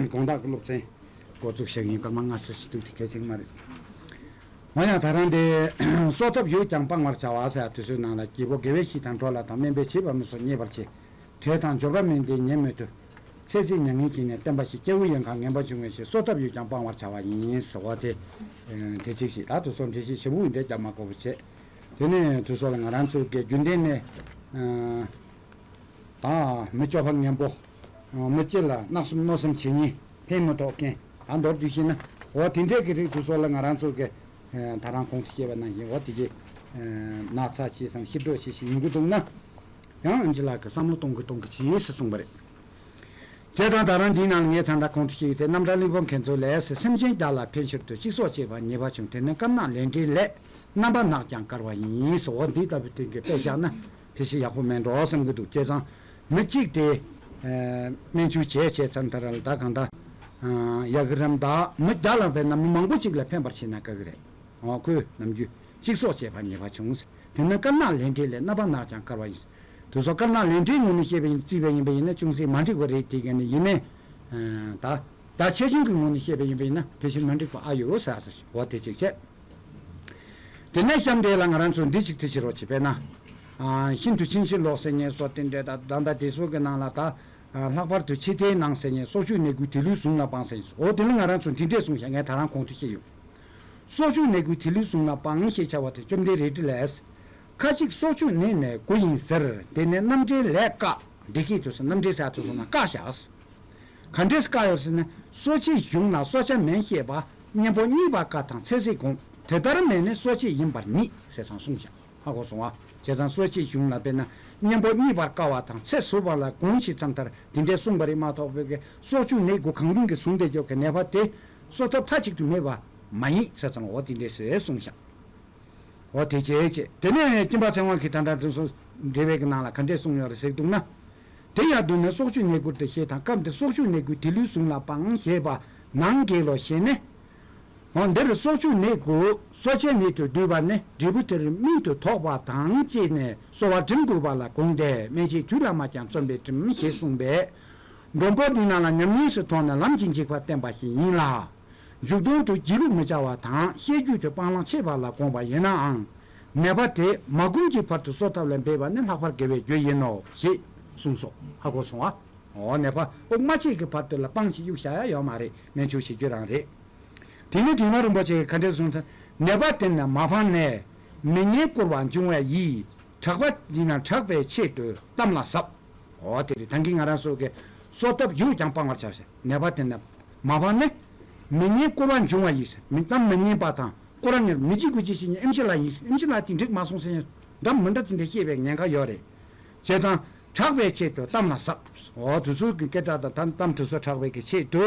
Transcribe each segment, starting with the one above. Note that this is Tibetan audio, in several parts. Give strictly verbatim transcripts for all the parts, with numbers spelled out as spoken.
དགོང་དག་གི་སློབ་ཚན་འགོ་འཛུགས་ཞུ་གི་ཡིན། སྐར་མ་ལྔ་ཙམ་ཞིག་འདུག་དེ་གལ་ཆེན་མ་རེད། འོ་ཡང་ད་རང་དེ་གསོག་ཐབས་ཡོད་ཀྱང་སྤང་བར་བྱ་བ་ཟེར་དུས་ཚོད་ནང་ལ་རྒྱལ་པོ་དགེ་བའི་བཤེས་དང་འགྲོ་ལ་དང་སྨན་པས་བྱིས་པ་མི་སོགས་མཉེས་པར་བྱེད། བྲེད་དང་འབྱོར་པ་མིན་ཏེ་ཉེན་མི་ཐུབ། ཚེ་གཅིག་མྱ་ངན་གྱིས་ནི་བསྟན་པ་ཞིག། སྐྱེ་བོ་ཡོངས་ཁ་ངན་པ་འབྱུང་བའི་ཕྱིར། གསོག་ཐབས་ཡོད་ཀྱང་སྤང་བར་བྱ་བ་ཡིན་ཟེར་བ་དེ། དེ་གཅིག་ཞིག་ད་དུ་སོང་འགྲེལ་བཤད་ཞིབ་པོ་འདྲ་རྒྱབ་མ་དགོས་པ་བྱས། དེ་ནས་དུས་སོགས་ལ་ང་རང་ཚོ་གི་རྒྱུན་ལྡན་ནས། ད་མི་སྤྱོད་པ་ངན་པོ། མི་སྐྱིད་ལ་གནག་སེམས་གནོད་སེམས་བྱེད་ཉེན་ཕན་མི་ཐོགས་མཁན། ད་མདོར་བསྡུས་ཤེ་ན། འོ་དེ་འདྲས་ཀྱི་རིགས་དུས་སོགས་ལ་ང་རང་ཚོ་གི་ད་རང་གོང་དུ་བཤད་པ་ནང་བཞིན་འོ་དེ་གི་ན་ཚ་ཤེས་སམ་ཤི་འགྲོ་ཤེས་ཤིག་ཡོང་གི་འདུག་ན། ཡང་ཨིན་ཇི་ལགས་ཀྱིས་བསམ་བློ་གཏོང་གི་གཏོང་གི་བྱེད་ཟེར་གསུངས་པ་རེད། བྱས་ཙང་ད་རང་འདིའི་ནང་ངས་ད་ལྟ་གོང་དུ་བཤད་ཡོད་དེ། རྣམ་གྲྭ་གླིང་བུ་མཁན་ཚོ་ལས་སེ་སེམས་ཅན་བདག་ལ་ཕན་ཕྱིར་དུ་གཅིག་སོགས་བྱེད་པ་ཉེས་པ་བྱུང་། དེ་ནི་དཀར་ནག་ལས་འབྲས་ལས། རྣམ་པ་ནག་ཀྱང་དཀར་བ་ཡིན་ཟེར། འོ་འདི་ལྟ་བུའི་སྟེང་གི་དཔེ་བཞག་ན་ཕལ་ཆེར་ཡག་པོ་མེད་འགྲོ་བསམ་གྱི་འདུག་བྱས་ཙང་མི་གཅིག་དེ་སྨན་བཅོས་བྱས་བྱས་ཙང་ད་རང་ལ་ད་གང་ལྟར་ཡ་གི་རམ་ད་མི་བརྒྱ་ལ་བས་ན་མི་མང་པོ་གཅིག་ལ་ཕན་པར་བྱེད་ན་དཀའ་གི་རེད། འོ་ཁོས་ནམ་རྒྱུན་གཅིག་སོགས་བྱེད་པ་ཉེས་པ་བྱུང་། དེ་ནི་དཀར་ནག་ལས་འབྲས་ལས། རྣམ་པ་ནག་ཀྱང་དཀར་བ་ཡིན། དུ་སོགས་དཀར་ནག་ལས་འབྲས་ངོས་ནས་བཤད་པ་ཡིན། བརྩིས་པ་ཡིན་པ་ཡིན་ན་ཅུང་ཟད་མ་འགྲིག་པ་རེད། དེ་ག་ནི་ཡིན་ནའི། ད་ད་ཆེ་ཆུང་གི་ངོས་ནས་བཤད་པ་ཡིན་པ་ཡིན་ན་ཕལ་ཆེར་མ་འགྲིག་པ་ཨ་ཡོད་ཟེར་ཟེར། འོ་དེ་གཅིག་བྱས། དེ་ནས་གཤམ་དེ་ལ་ང་རང་ཚོ་འདི་གཅིག་དེ་བྱེད་རོགས་བྱེད་པས་ན། ཤིན་ཏུ་ཕྱིན་ཅི་ལོག་ཟེར་ཉེན་སོགས་དེ་འདྲས་ད་ད་ལྟ་དེ་སོགས་ཀྱི་ནང་ལ་ད། ལྷག་པར་དུ་ཕྱི་མཐའི་ནང་ཟེར་ཉེན་སྲོག་གཅོད་ནད་ཀྱི་དེ་ལུས་ཟུངས་ལ་སྤང་ཟེར་ཉེན། འོ་དེ་ལ་ང་རང་ཚོ་འདི་འདྲས་གསུངས་ཤག་ངས་ད་རང་གོང་དུ་བཤད་ཡོད། སྲོག་གཅོད་ནད་ཀྱི་དེ་ལུས་ཟུངས་ལ་སྤང་ཞེས་བྱ་བ་དེ་བཅོམ་ལྡན་རལ་གྲི་ལས། ཁ་ཅིག་སྲོག་གཅོད་ནད་ནི་མགོ་ཡིན་ཟེར། དེ་ནི་རྣམ་འགྲེལ་ལས་བཀག་འདི་སྐད་དུ་ཟེར། རྣམ་འགྲེལ་ཟེར་དུ་སོང་ན་བཀག་བཞག་ག་འདྲས་བཀག་ཡོད་ཟེར་ན། གསོ་བྱེད་གཞུང་ལ་གསོ་བྱ་མིན་ཞེས་པ། གཉེན་པོ་གཉིས་པར་བཀག་དང་ཚེ་ཟད་དགོངས། དེ་ལྟར་མིན་ནི་གསོ་བྱེད་ཡིན་པར་ཉིད་ཟེར་ཙང་གསུངས་ཤག་ཧ་གོ་སོང་ཨ། བྱས་ཙང་གསོ་བྱེད་གཞུང་ལ་དཔེར་ན་གཉེན་པོ་གཉིས་པར་བཀག་པ་དང་ཚེ་ཟད་པ་ལ་དགོངས་ཞེས་མཚམས་མཐར་དེ་འདྲས་གསུངས་པ་རེད་མ་གཏོགས་པའི་གི་སྲོག་གཅོད་ནད་དགུ་གང་རུང་གིས་བཟུང་སྡོད་ཀྱོག་གི་ནད་པ་དེ་གསོ་ཐབས་མཐའ་གཅིག་ཏུ་མེད་པ་མ་ཡིན་ཟེར་ཙང་འོ་དེ་འདྲས་ཟེར་གསུངས་ཤག་འོ་དེ་བྱས་བྱས་དེ་ནས་སྐྱིན་པ་ཚེ་དབང་གིས་ད་ལྟ་དེ་ཚོ་འགྲེལ་པའི་གི་ནང་ལ་ག་འདྲས་གསུངས་ཡོད་རེད་ཟེར་འདུག་ན། དེ་ཡང་མདོ་ནས་སྲོག་གཅོད་ནད་དགུར་དེ་ཞེས་དང་སྐབས་འདིར་སྲོག་གཅོད་ནད་དགུའི་དེ་ལུས་ཟུངས་ལ་སྤང་ཞེས་པ་ནང་འགལ་ལོ་ཞེས་ནས། འོ་འདིར་སྲོག་གཅོད་ནད་དགུ་གསོ་བྱའི་ནད་དུ་བསྡུས་པ་ནི་འབྲས་བུ་དེར་སྨིན་དུ་དོགས་པ་དང་བཅས་ནས་གསོ་བ་འགྲིམ་དགོས་པ་ལ་དགོངས་ཏེ། སྨན་དཔྱད་དུས་ལ་མ་འགྱངས་བརྩོན་པས་འགྲིམ་ཞེས་གསུངས་པས། མགོན་པོ་འདི་རྣམས་ལ་ཉམས་ཉེས་སུ་མཐོང་ནས་ལམ་གྱི་འཇིགས་པ་བསྟན་པ་ཞིག་ཡིན་ལ། མཇུག་དོན་དུ་སྒྱིད་ལུག་མི་བྱ་བ་དང་བཤད་རྒྱུད་དུ་སྤང་བླང་ཆད་པ་ལ་དགོངས་པ་ཡིན་ནའང་། ནད་པ་དེ་མ་འགུམ་གྱི་བར་དུ་གསོ་ཐབས་ལ་འབད་པ་ནི་ལྷག་པར་དགེ་བའི་རྒྱུ་ཡིན་ནོ་ཞེས་གསུངས་སོ། ཧ་གོ་སོང་ཨ། འོ་ནད་པ་དབུགས་མ་ཆད་ཀྱི་བར་དུ་ལ་སྤང་ཞིག་གཡུག་བྱ་ཡ་ཡོད་མ་རེད། སྨན་བཅོས་བྱེད་རྒྱུ་རང་རེད། དེ་ནས་དེ་མ་རིན་པོ་ཆེ་གིས་ག་འདྲས་གསུངས་ཚེ། ནད་པ་དེ་ནི་མ་སྤངས་ནས། མི་ཉན་སྐོར་བ་འབྱུང་བ་ཡིས། དྲག་པ་ཡིན་ན་དྲག་པའི་ཆེད་དུ་གཏམ་ལ་ཟབ། འོ་དེ་རེད། ད་གིན་ང་རང་ཚོ་གི་གསོ་ཐབས་ཡོད་ཀྱང་སྤང་བར་བྱ་ཟེར། ནད་པ་དེ་ནི་མ་སྤངས་ནས། མི་ཉན་སྐོར་བ་འབྱུང་བ་ཡིས། མི་གཏམ་མི་ཉན་པ་དང་སྐོར་ར་ཉེར་མི་གཅིག་དགུ་གཅིག་ཞིག་ཉིན་ཨེམ་ཆི་ལ་ཡིན་ཨེམ་ཆི་ལ་དེ་འགྲིག་མ་སོང་ཟེར་ཡང་འདྲ་མི་འདྲ་དེ་འདྲ་བཤད་པའི་ཉེན་ཁ་ཡོད་རེད། བྱས་ཙང་དྲག་པའི་ཆེད་དུ་གཏམ་ལ་ཟབ། འོ་དུ་ཚོད་ཀྱི་སྐད་གྲགས་དང་གཏམ་དུ་ཚོད་དྲག་པའི་གི་ཆེད་དུ།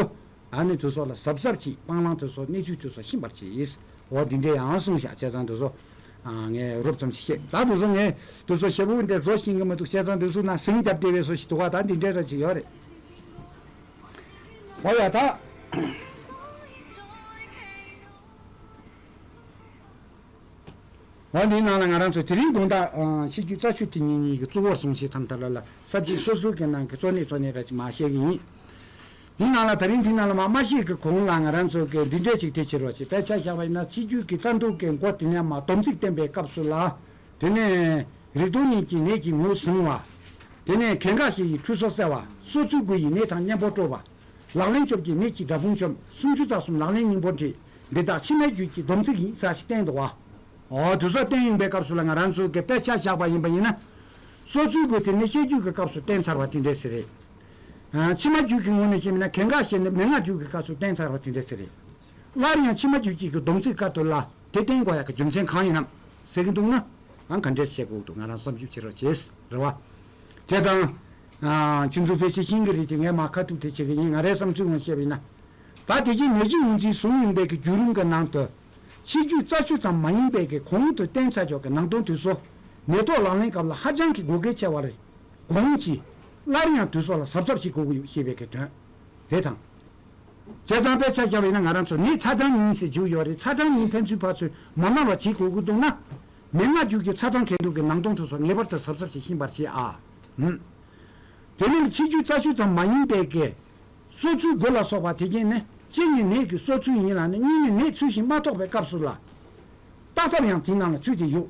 ཨ་ནི་དུ་སོགས་ལ་གཟབ་གཟབ་ཀྱིས་སྤང་བླང་དུ་སོགས་གནས་ཚུལ་དུ་སོགས་ཤེས་པར་གྱིས། འོ་འདི་འདྲའི་ཡང་གསུངས་ཤག་བྱས་ཙང་དུ་སོགས། ཨ་ངས་རོབ་ཙམ་ཞིག་བཤད། ད་དུ་སོགས་ངས་དུ་སོགས་ཞེ་པོ་འདི་བཟོ་ཤེས་ཀྱི་མི་འདུག་བྱས་ཙང་དུ་སོགས་ན་ཟིང་རྒྱབ་བསྡད་པའི་སོ་ཞིག་འདུག་ག་ད་འདི་འདྲའི་ར་ཅིག་ཡོད་རེད། འོ་ཡ་ད། འོ་འདིའི་ནང་ལ་ང་རང་ཚོ་དེ་རིང་དགོང་དག་ཕྱི་རྒྱུད་རྩ་ཆུ་དེ་ཉིད་གཉིས་ཀྱི་གཙོ་བོར་བཟུང་ཞིང་ཐམ་ཐ་ལ་ལ་ས་བཅད་སོ་སོའི་གི་ནང་གི་གཙོ་གནད་གཙོ་གནད་ར་ཅིག་མ་བཤད་གི་ཡིན། འདིའི་ནང་ལ་ད་རིང་འདིའི་ནང་ལ་མ་མ་བཤད་གི་གོང་ལ་ང་རང་ཚོ་གི་འདི་འདྲས་ཅིག་དེ་ཕྱིར་རོ་ཞེས་དཔེ་ཆ་བཞག་པ་ཡིན་ན་ཕྱི་རྒྱུད་ཀྱི་རྩ་མདོ་གི་མགོ་དེ་ཉམས་མ་སྡོམ་ཚིག་བསྟན་པའི་སྐབས་སུ་ལ། དེ་ནས་རིགས་སྟོང་གཉིས་ཀྱི་ནད་ཀྱི་ངོ་ཟིང་བ། དེ་ནས་གན་ག་ཞེ་ཡི་འཁྲུལ་སོ་བསལ་བ། སོ་ཚུལ་དགུ་ཡི་ནད་དང་གཉེན་པོ་སྤྲོད་པ། ལག་ལེན་སྐྱོབ་ཀྱི་ནད་ཀྱི་དགྲ་དཔུང་བཅོམ། སུམ་ཅུ་རྩ་གསུམ་ལག་ལེན་སྙིང་པོ་འདྲེས། འདི་དག་ཕྱི་མའི་རྒྱུད་ཀྱི་སྡོམ་ཚིག་ཡིན་ཟེར་ཞིག་བསྟན་འདུག་བ། འོ་དུ་སོགས་བསྟན་ཡོང་པའི་སྐབས་སུ་ལ་ང་རང་ཚོ་གི་དཔེ་ཆ་བཞག་པ་ཡིན་པ་ཡིན་ན། སོ་ཚུལ་དགུ་དེ་ནི་བཤད་རྒྱུད་ཀྱི་སྐབས་སུ་བསྟན་ཚར་བ་དེ་འདྲས་ཟེར་རེད། ཕྱི་མ་རྒྱུད་ཀྱི་ངོས་ནས་བཤད་མིན་ན་གན་ག་ཞེ་ནི་མན་ངག་རྒྱུད་ཀྱི་སྐབས་སུ་བསྟན་ཚར་བ་དེ་འདྲས་ཟེར་རེད། སླར་ཡང་ཕྱི་མ་རྒྱུད་ཀྱི་སྡོམ་ཚིག་ཁ་ཐུག་ལ་དེ་བསྟན་དགོས་ཡག་གི་རྒྱུ་མཚན་གང་ཡིན་ནམ་ཟེར་གྱི་འདུག་ན། ཨང་ག་འདྲས་བྱེད་དགོས་འདུག་ང་རང་བསམ་ཞིབ་བྱེད་རོགས་བྱེད། རེད་བ། བྱས་ཙང་། ཁྱོད་ཚོ་ཕལ་ཆེར་ཤེས་ཀྱི་རེད་དེ་ངས་མ་ཁ་ཐུག་དེ་བྱེད་ཀྱི་ཡིན། ང་རའི་བསམ་ཚུལ་ངོ་བཤད་པ་ཡིན་ན། ད་དེ་རྗེས་ནད་གཞི་ངོས་འཛིན་བཟུང་ཡོང་པའི་གི་བརྒྱུད་རིམ་གྱི་ནང་དུ། ཕྱི་རྒྱུད་རྩ་ཆུ་ཙམ་མ་ཡིན་པའི་གི་གོང་དུ་བསྟན་ཚར་ཀྱོག་གི་ནང་དོན་དེ་ཚོ། ནད་ཐོག་ལག་ལེན་སྐབས་ལ་ཧ་ཅང་གི་དགོས་གལ་ཆེ་བ་རེད། དགོངས་ཀྱིས། སླར་ཡང་དེ་ཚོ་ལ་གཟབ་གཟབ་བྱེད་དགོས་ཀྱི་ཡོད་ཞེས་པའི་གི་དོན། རེད་དང་། བྱས་ཙང་དཔེ་ཆ་བཞག་པ་ཡིན་ན་ང་རང་ཚོ་ནད་ཚ་གྲང་ཡིན་ཟེར་བརྗོད་ཡོད་རེད། ཚ་གྲང་ཡིན་ཕན་ཚུན་ཕར་ཚུར་མ་ནོར་བ་བྱེད་དགོས་ཀྱི་འདུག་ན། མན་ངག་རྒྱུད་ཀྱི་ཚ་གྲང་ཁེ་འདུག་གི་ནང་དོན་དེ་ཚོ་ངེས་པར་དུ་གཟབ་གཟབ་བྱེད་ཤེས་པར་བྱེད་ཨ། ཧུམ། དེ་ནི་ཕྱི་རྒྱུད་རྩ་ཆུ་ཙམ་མ་ཡིན་པའི་གི། སོ་ཚུལ་དགུ་ལ་སོགས་པ་དེ་གྱད་ནི་གཅིག་ནི་ནད་ཀྱི་སོ་ཚུལ་ཡིན་ལ་ནི། གཉིས་ནི་ནད་ཚུལ་བཞིན་མ་རྟོགས་པའི་སྐབས་སུ་ལ། བརྟག་ཐབས་ཡང་དེའི་ནང་ལ་ཚུད་དེ་ཡོད།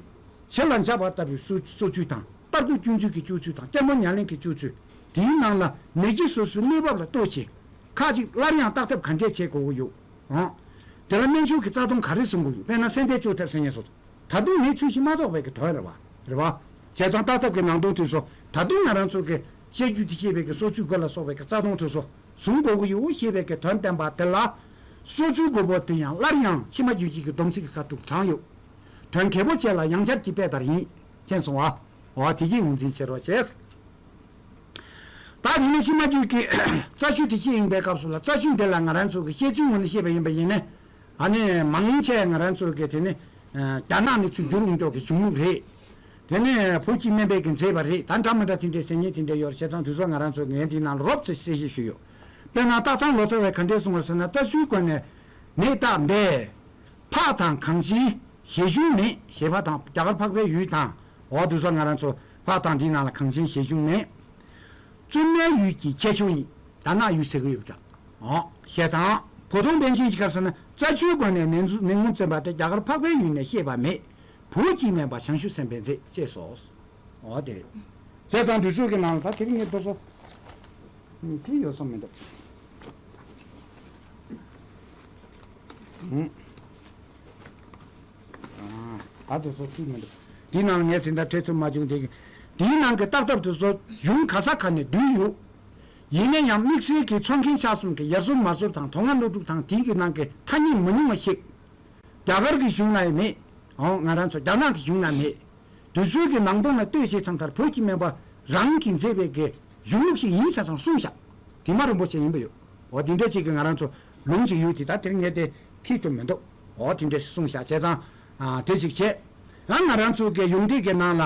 བྱི་ལ་འཇབ་པ་ལྟ་བུའི་སོ་སོ་ཚུལ་དང་། རྟ་རྒོད་སྐྱོན་ཚུལ་གྱི་སྤྱོད་ཚུལ་དང་། སྐྱེ་མོ་ཉ་ལེན་གྱི་སྤྱོད་ཚུལ། དེའི་ནང་ལ་ནད་ཀྱི་སོ་སོའི་གནས་བབ་ལ་ལྟོས་བྱས། ཁ་ཅིག་སླར་ཡང་བརྟག་ཐབས་ག་འདྲས་བྱེད་དགོས་ཀྱི་ཡོད་ཨང་། དེ་ལ་སྨན་ཆུང་གི་རྩ་ལྟུང་ག་རེ་གསུང་གི་ཡོད། དཔེར་ན་སེམས་ཁྲལ་བཅོས་ཐབས་ཟེར་མཁན་སོགས། ད་དུང་ནད་ཚུལ་བཞིན་མ་རྟོགས་པའི་གི་དོན་རེད་བ། རེད་བ། བྱས་ཙང་བརྟག་ཐབས་ཀྱི་ནང་དོན་དེ་ཚོ་ད་དུང་ང་རང་ཚོ་གི་བཤད་རྒྱུད་དེ་བཤད་པའི་གི་སོ་ཚུལ་དགུ་ལ་སོགས་པའི་གི་རྩ་ལྟུང་དེ་ཚོ་གཟུང་དགོས་ཀྱི་ཡོད་ཞེས་པའི་གི་དོན་བསྟན་པ་དེ་ལ། སོ་ཚུལ་དགུ་པོ་དེ་ཡང་སླར་ཡང་ཕྱི་མ་རྒྱུད་ཀྱི་གི་སྡོམ་ཚིག་གི་ཁ་ཐུག་དྲངས་ཡོད། དོན་གལ་པོ་ཆེ་ལ་ཡང་བསྐྱར་གྱི་དཔེ་ལྟར་ཡིན། མཁྱེན་སོང་བ། འོ་དེ་གི་ངོས་འཛིན་བྱེད་རོགས་བྱས། ད་དེ་ནས་ཕྱི་མ་རྒྱུད་ཀྱི་རྩ་ཤུ་དེ་བཤད་ཡིན་པའི་སྐབས་སུ་ལ། རྩ་ཤུ་འདི་ལ་ང་རང་ཚོ་གི་བཤད་ཚུལ་ངོས་ནས་བཤད་པ་ཡིན་པ་ཡིན་ན། ཨ་ནི་མང་ཆེ་ང་རང་ཚོ་གི་དེ་ནི་རྒྱ་ནག་ནས་ཚུར་བསྒྱུར་འོང་མདོག་གི་གཞུང་ལུགས་རེད། དེ་ནི་བོད་ཀྱི་སྨན་པའི་གི་མཛད་པ་རེད། ད་འདྲ་མི་འདྲ་དེ་འདྲའི་ཟེར་མཁན་དེ་འདྲ་ཡོད་རེད། བྱས་ཙང་དུས་ཚོད་ང་རང་ཚོ་ངས་འདིའི་ནང་ལ་རོབ་ཙམ་གསལ་བཤད་ཞུས་ཡོད། དཔེར་ན་སྟག་ཚང་ལོ་ཙཱ་བས་ག་འདྲས་གསུངས་པ་རེད་ཟེར་ན། རྩ་ཤུའི་སྒོ་ནས་ནད་བརྟག་འདི། ཕག་དང་གངས་ཅན་ཞལ་གཞུང་མེད། ཞལ་ཕག་དང་རྒྱ་གར་འཕགས་པའི་ཡུལ་དང་། འོ་དུས་ཚོད་ང་རང་ཚོ་ཕག་དང་འདིའི་ནང་ལ་གངས་ཅན་ཞལ་གཞུང་མེད། བཙུན་མའི་ཡུལ་གྱི་ཁྱད་ཆོས་ཡིན། དར་ནག་ཡུལ་ཟེར་གི་ཡོད་པ་འདྲ། འོ་ཞེས་དང་། བོ་དོང་པཎ་ཆེན་གྱིས་ག་རེ་ཟེར་ན། རྩ་ཆུའི་སྒོ་ནས་ནད་ནད་ངོ་འཛིན་པ་དེ་རྒྱ་གར་འཕགས་པའི་ཡུལ་ནས་བཤད་པ་མེད། བོད་ཀྱི་སྨན་པ་བྱང་ཆུབ་སེམས་དཔའི་མཛད་ཅེས་སོ། འོ་དེ་རེད། བྱས་ཙང་དུས་ཚོད་ཀྱི་ནང་ལ་ད་དེ་རིང་ངས་དེ་ཚོ་དེ་ཡོད་བསམ་མི་འདུག་ཨ་ད་དེ་ཚོ་ཚུད་མི་འདུག་འདི་ནང་ལ་ངས་དེ་འདྲ་བྲིས་ཚུལ་མ་བྱུང་། དེ་འདིའི་ནང་གི་བརྟག་ཐབས་དེ་ཚོ་གཞུང་ག་ས་ག་ནས་བསྡུས་ཡོད། ཡིན་ན་ཡང་དམིགས་བསལ་གྱི་ཚོགས་མཁན་ཆ་གསུམ་གྱི་ཡར་ཟུར་མར་ཟུར་དང་། མདོ་སྔགས་ཀློག་ཕྲུག་དང་། དེའི་གི་ནང་གི་ཐ་སྙད་མི་ཉུང་བ་ཞིག་རྒྱ་གར་གྱི་གཞུང་ན་ཡང་མེད། འོ་ང་རང་ཚོ་རྒྱ་ནག་གི་གཞུང་ན་མེད། དུས་ཚོད་ཀྱི་ནང་དོན་ལ་ལྟོས་བྱས་ཙང་། མཐར་བོད་ཀྱི་སྨན་པ་རང་གིས་མཛད་པའི་གི་གཞུང་ལུགས་ཤིག་ཡིན་ཟེར་ཙང་གསུངས་བཞག་དེ་མ་རིན་པོ་ཆེ་ཡིན་པ་ཡོད། འོ་དེ་འདྲ་ཅིག་གི་ང་རང་ཚོ་ལུང་ཅིག་ཡོད་དེ། ད་དེར་ངས་དེ་ཁྱི་ཐུབ་མི་འདུག་འོ་དེ་འདྲ་ཞིག་གསུངས་བཞག་བྱས་ཙང་། ཨ་དེ་ཞིག་བྱས། ཡང་ང་རང་ཚོ་གི་ཡོངས་འབྲེལ་གྱི་ནང་ལ།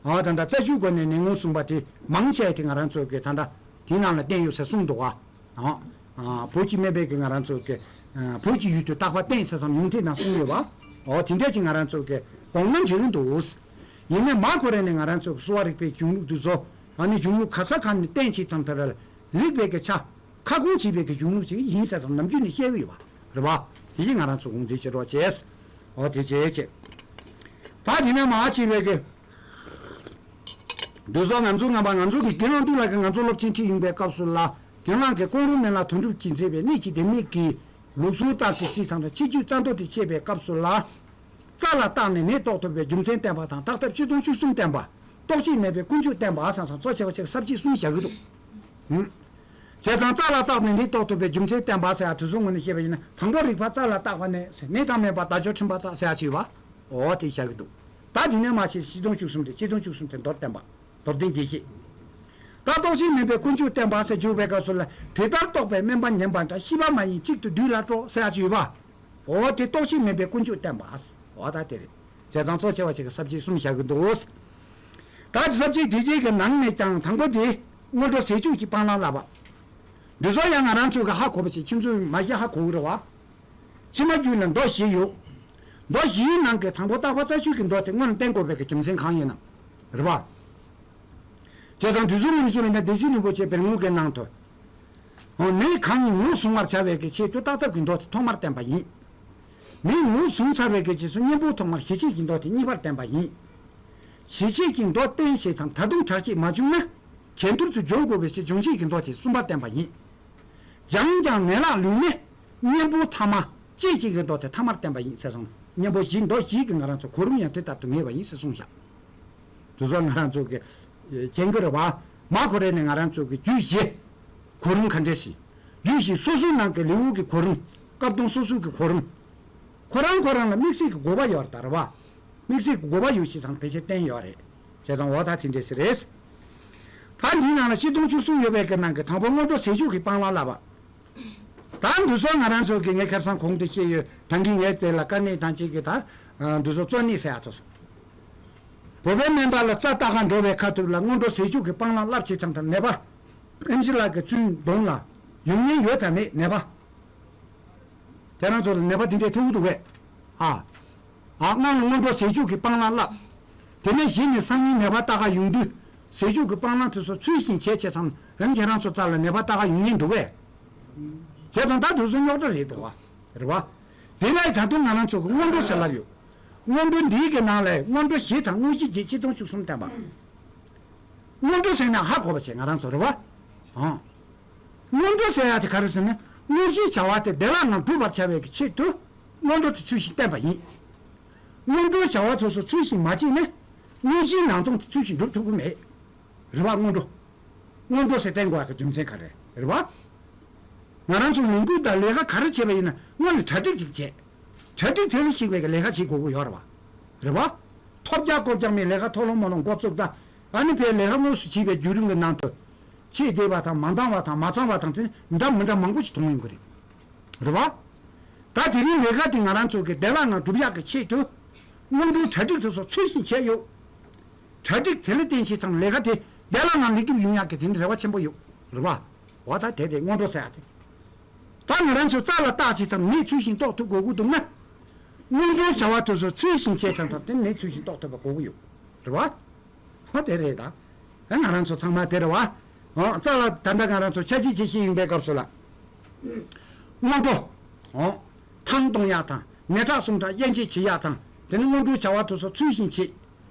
འོ་ད་ལྟ་རྩ་ཆུའི་སྒོ་ནས་ནད་ངོ་གསུངས་པ་དེ་མང་ཆེ་དེ་ང་རང་ཚོ་གི་ད་ལྟ་དེའི་ནང་ལ་བསྟན་ཡོད་ཟེར་གསུངས་འདུག་བ། ཨ་ཨ་བོད་ཀྱི་སྨན་པའི་གི་ང་རང་ཚོ་གི་ཨ་བོད་ཀྱི་ཡུལ་དུ་བརྟག་པ་བསྟན་ཟེར་ཙང་ཡོངས་འབྲེལ་ནང་གསུངས་ཡོད་བ། འོ་དེ་འདྲ་ཅིག་ང་རང་ཚོ་གི་དགོངས་ན་འགྲིག་གི་འདུག་ཡིན་ནའི་མ་ཁོ་རེ་ནས་ང་རང་ཚོ་གི་གསོ་བ་རིག་པའི་གཞུང་ལུགས་འདི་ཚོ། ཨ་ནི་གཞུང་ལུགས་ག་ས་ག་ནས་བསྟན་བྱས་ཙང་། དེ་ལ་རིགས་པའི་གི་ཆ་ཁ་སྐོང་བྱས་པའི་གི་གཞུང་ལུགས་ཅིག་ཡིན་ཟེར་ཙང་ནམ་རྒྱུན་ནས་བཤད་གི་ཡོད་པ་རེད་བ། དེ་ཡིས་ང་རང་ཚོ་དགོངས་འཛིན་བྱེད་རོགས་བྱས། འོ་དེ་བྱས་བྱས། ད་དེ་ནས་མར་བྱས་པའི་གི་འདི་ཚོ་ང་ཚོ་ང་པ་ང་ཚོ་གི་རྒན་ལགས་འདུག་ལ་གི་ང་ཚོ་སློབ་ཆེན་ཁྲིད་ཡོང་པའི་སྐབས་སུ་ལ། རྒན་ལགས་ཀྱིས་ཀོང་རོ་སྨན་བླ་དོན་གྲུབ་ཀྱིས་མཛད་པའི་གནད་ཀྱི་ལྡེ་མིག་གི་ལུགས་སྲོལ་ལྟར་དེ་བྱས་ཙང་། ད་ཕྱི་རྒྱུད་རྩ་མདོ་དེ་འཆད་པའི་སྐབས་སུ་ལ། རྩ་ལ་བརྟགས་ནས་ནད་རྟོགས་ཐུབ་པའི་རྒྱུ་མཚན་བསྟན་པ་དང་། བརྟག་ཐབས་ཆེ་ཆུང་བཅུ་གསུམ་བསྟན་པ། རྟོག་བཅས་མེད་པའི་ཀུན་སྤྱོད་བསྟན་པ་ཟེར་ཙང་གཙོ་ཆེ་བ་ཆེ་ས་བཅད་གསུམ་བཞག་གི་འདུག་ཨུམ། བྱས་ཙང་རྩ་ལ་བརྟགས་ནས་ནད་རྟོགས་ཐུབ་པའི་རྒྱུ་མཚན་བསྟན་པ་ཟེར་ཡ་དེ་ཚོ་ངོས་ནས་བཤད་པ་ཡིན་ན། དང་པོ་རིགས་པ་རྩ་ལ་བརྟགས་པ་ནས་ཟེར། ནད་དང་སྨན་པ་དལ་འབྱོར་ཕྲིན་པ་རྩ་ཟེར་ཡ་ཅིག་ཡོད་པ། འོ་དེ་བཞག་གི་འདུག་ད་དེ་ནས་མར་བྱས་ཆེ་ཆུང་བཅུ་གསུམ་རེད། ཆེ་ཆུང་བཅུ་གསུམ་དེ་མདོར་བསྟན་པ། མདོར་བསྟན་གྱི་བཤད། ད་རྟོག་བཅས་མེད་པའི་ཀུན་སྤྱོད་བསྟན་པ་ཟེར་བརྗོད་པའི་སྐབས་སུ་ལ། དེ་ལྟར་རྟོགས་པས་སྨན་པ་ཉན་པ་འདྲ། ཤེས་པ་མ་ཡིན་གཅིག་ཏུ་བསྡུས་ལ་སྤྲོ་ཟེར་ཡ་ཅིག་ཡོད་པ། འོ་དེ་རྟོག་བཅས་མེད་པའི་ཀུན་སྤྱོད་བསྟན་པ། འོ་ད་དེ་རེད། བྱས་ཙང་གཙོ་ཆེ་བ་ཞིག་གི་ས་བཅད་གསུམ་བཞག་གི་འདུག་ད་དེ་ས་བཅད་དེ་གཅིག་གི་ནང་ནས་ཀྱང་དང་པོ་དེ་སྔོན་འགྲོ་ཟས་བཅུད་ཀྱི་སྤང་བླང་བསླབ་པ། འདི་ཚོ་ཡང་ང་རང་ཚོས་གི་ཧ་གོ་བ་ཞིག་ཁྱིམ་ཚོས་མ་གཞི་ཧ་གོ་གི་རེད་བ། ཕྱི་མ་རྒྱུད་ལ་མདོ་བཞི་ཡོད། མདོ་བཞིའི་ནང་གི་དང་པོ་བརྟག་པ་རྩ་ཆུ་གི་མདོ་དེ་སྔོན་བསྟན་དགོས་པའི་གི་རྒྱུ་མཚན་གང་ཡིན་ནམ། རེད་བ། བྱས་ཙང་དུས་གསུམ་ནས་བཤད་པ་ཡིན་ན། བདེ་ཆེན་རིན་པོ་ཆེ་བེར་ངོ་གི་ནང་དུ། འོ་ནད་གང་ཡིན་ངོས་བཟུང་བར་བྱ་བའི་གི་ཆེད་དུ་བརྟག་ཐབས་ཀྱི་མདོ་དེ་ཐོག་མར་བསྟན་པ་ཡིན། ནད་ངོས་བཟུང་ཚར་བའི་གི་རྗེས་སུ་གཉེན་པོའི་ཐོག་མར་ཞི་བྱེད་ཀྱི་མདོ་དེ་གཉིས་པར་བསྟན་པ་ཡིན། ཞི་བྱེད་ཀྱི་མདོ་བསྟན་ཞེས་དང་། ད་དུང་དྲག་སྐྱེད་མ་བྱུང་ན། གྱེས་རྡུལ་དུ་འཇོག་དགོས་པའི་ཕྱིར་སྦྱོང་བྱེད་ཀྱི་མདོ་དེ་གསུམ་པར་བསྟན་པ་ཡིན། སྦྱངས་ཀྱང་ནད་ལྷག་ལུས་ནས། གཉེན་པོ་ཐ་མ་སྐྱེད་བྱེད་ཀྱི་མདོ་དེ་ཐ་མར་བསྟན་པ་ཡིན་ཟེར་སོང་། གཉེན་པོ་བཞི་མདོ་བཞི་གི་ང་རང་ཚོ་གོ་རིམ་ཡང་དེ་ལྟར་དུ་ངེས་པ་ཡིན་ཟེར་གསུངས་བཞག་དེ་ཚོ་ང་རང་ཚོ་གི་མཁྱེན་གྱི་རེད་བ། མ་ཁོ་རེ་ནས་ང་རང་ཚོ་གི་རྒྱུད་བཞི་གོ་རིམ་ག་འདྲས་ཤིག་རྒྱུད་བཞི་སོ་སོའི་ནང་གི་ལེའུ་གི་གོ་རིམ། སྐབས་དང་སོ་སོའི་གི་གོ་རིམ། ཁོ་རང་ཁོ་རང་ལ་དམིགས་བསལ་གྱི་དགོས་པ་ཡོད་རེད་ད་རེད་བ། དམིགས་བསལ་གྱི་དགོས་པ་ཡོད་ཞེས་དང་ཕལ་ཆེར་བསྟན་ཡོད་རེད། བྱས་ཙང་འོ་ད་དེ་འདྲས་ཞིག་རེད། ད་འདིའི་ནང་ལ་སྤྱི་སྡོམ་བཅུ་གསུམ་ཡོད་པའི་གི་ནང་གི་དང་པོ་སྔོན་འགྲོ་ཟས་བཅུད་ཀྱི་སྤང་བླང་བསླབ་པ། ད་འདི་ཚོ་ང་རང་ཚོ་གི་ངས་ཁ་སང་གོང་དུ་བཤད་ཡོད། ད་གིན་ངས་དེ་ལ་དཀའ་གནད་དང་བཅས་ཀྱི་ད་འདི་ཚོ་གཙོ་གནད་ཟེར་ཡ་ཚོ། བོད་པའི་སྨན་པ་ལ་རྩ་ལྟ་ག་འགྲོ་བའི་ཁ་ཐུག་ལ་སྔོན་འགྲོ་ཟས་བཅུད་ཀྱི་སྤང་བླང་བསླབ་བྱེད་ཙམ་དང་། ནད་པ་ཨེམ་ཆི་ལགས་ཀྱི་བཙུན་གདོང་ལ་ཡོང་མཁན་ཡོད་དམ་མེད་ནད་པ། ཁྱེད་རང་ཚོ་ལ་ནད་པ་དེ་འདྲའི་ཐུག་གི་འདུག་གས། ཨ། ཨ། སྔོན་ལ་སྔོན་འགྲོ་ཟས་བཅུད་ཀྱི་སྤང་བླང་བསླབ། དེ་ནས་གཞི་ནས་སང་ཉིན་ནད་པ་ལྟ་ག་ཡོང་དུས་ཟས་བཅུད་ཀྱི་སྤང་བླང་དེ་ཚོ་ཚུལ་བཞིན་བྱས་བྱས་ཙང་། ཨ་ནི་ཁྱེད་རང་ཚོ་རྩ་ལ་ནད་པ་ལྟ་ག་ཡོང་མཁན་འདུག་གས། བྱས་ཙང་ད་དུས་སུ་རྙོག་དྲ་རེད་འདུག་བ། རེད་བ། དེ་ལ་ད་དུང་ང་རང་ཚོ་གི་སྔོན་འགྲོ་ཟེར་ལབ་ཡོད། སྔོན་འགྲོ་འདིའི་གི་ནང་ལ་སྔོན་འགྲོ་བཞི་དང་དངོས་གཞི་བརྒྱད་ཆིག་སྟོང་བཅུ་གསུམ་བསྟན་པ། སྔོན་འགྲོ་ཟེར་ན་ཧ་གོ་བ་བྱས་ང་རང་ཚོ་རེད་བ། ཨང་། སྔོན་འགྲོ་ཟེར་ཡ་དེ་ག་རེ་ཟེར་ན་དངོས་གཞིའི་བྱ་བ་དེ་བདེ་བླག་ངང་འགྲུབ་པར་བྱ་བའི་གི་ཆེད་དུ་སྔོན་འགྲོ་དེ་ཚུལ་བཞིན་བསྟན་པ་ཡིན། སྔོན་འགྲོའི་བྱ་བ་དེ་ཚོ་ཚུལ་བཞིན་མ་བྱས་ན་དངོས་གཞིའི་ནང་དོན་དེ་ཚུལ་བཞིན་འགྲུབ་ཐུབ་ཀྱི་མེད། རེད་བ། སྔོན་འགྲོ། སྔོན་འགྲོ་ཟེར་བསྟན་དགོས་ཡ་གི་རྒྱུ་མཚན་ག་རེ་རེད་བ། ང་རང་ཚོ་ལས་འགུལ་དང་ལས་ཀ་ག་རེ་བྱས་པ་ཡིན་ན་སྔོན་ལ་གྲ་སྒྲིག་ཅིག་བྱས། གྲ་སྒྲིག་དེ་ལ་གཞིགས་པའི་གི་ལས་ཀ་བྱེད་དགོས་ཀྱི་ཡོད་རེད་བ། རེད་བ། ཐོབ་རྒྱག་བཀོལ་རྒྱག་མེད་ལས་ཀ་ཐོག་ལོང་མོ་ལོང་འགོ་བཙུགས་ད། ཨ་ནི་ཕའི་ལས་ཀ་དངོས་སུ་བྱེད་པའི་བརྒྱུད་རིམ་གྱི་ནང་དུ། ཆེས་འདས་པ་དང་མ་འདང་བ་དང་མ་ཚང་བ་དང་དེ་འདྲ་མི་འདྲ་མང་པོ་ཞིག་མཐོང་ཡོང་གི་རེད། རེད་བ། ད་དེ་རིང་ལས་ཀ་དེ་ང་རང་ཚོ་གི་བདེ་བླག་ངང་སྒྲུབ་ཡག་གི་ཆེད་དུ། སྔོན་འགྲོའི་གྲ་སྒྲིག་དེ་ཚོ་ཚུལ་བཞིན་བྱས་ཡོད། གྲ་སྒྲིག་དེ་ལ་བརྟེན་བྱས་ཙང་ལས་ཀ་དེ་བདེ་བླག་ངང་ལེགས་འགྲུབ་ཡོང་ཡག་གི་དེ་ནི་རེ་བ་ཆེན་པོ་ཡོད། རེད་བ། འོ་ད་དེ་དེ་སྔོན་འགྲོ་ཟེར་ཡག་དེ། ད་ང་རང་ཚོ་རྩ་ལ་བཏགས་བྱས་ཙང་ནད་ཚུལ་བཞིན་རྟོགས་ཐུབ་དགོས་ཀྱི་འདུག་ན། སྔོན་འགྲོའི་བྱ་བ་དེ་ཚོ་ཚུལ་བཞིན་བྱས་ཙང་ཙང་དེ་ནད་ཚུལ་བཞིན་རྟོགས་ཐུབ་པ་དགོས་ཀྱི་ཡོད། རེད་བ། ཧོ་དེ་རེད་ད། ཨ་ང་རང་ཚོ་ཚང་མ་དེ་རེད་བ། ཨོ་རྩ་ལ་ད་ལྟ་ང་རང་ཚོ་ཆ་གཅིག་བྱེད་ཤེས་ཡིན་པའི་སྐབས་སུ་ལ། སྔོན་འགྲོ། ཨོ། ཐང་གཏོང་ཡག་དང་ནད་ཁྲག་སུམ་ཁྲག་དབྱེ་འབྱེད་བྱེད་ཡག་དང་དེ་ནི་སྔོན་འགྲོའི་བྱ་བ་དེ་ཚོ་ཚུལ་བཞིན་བྱེད།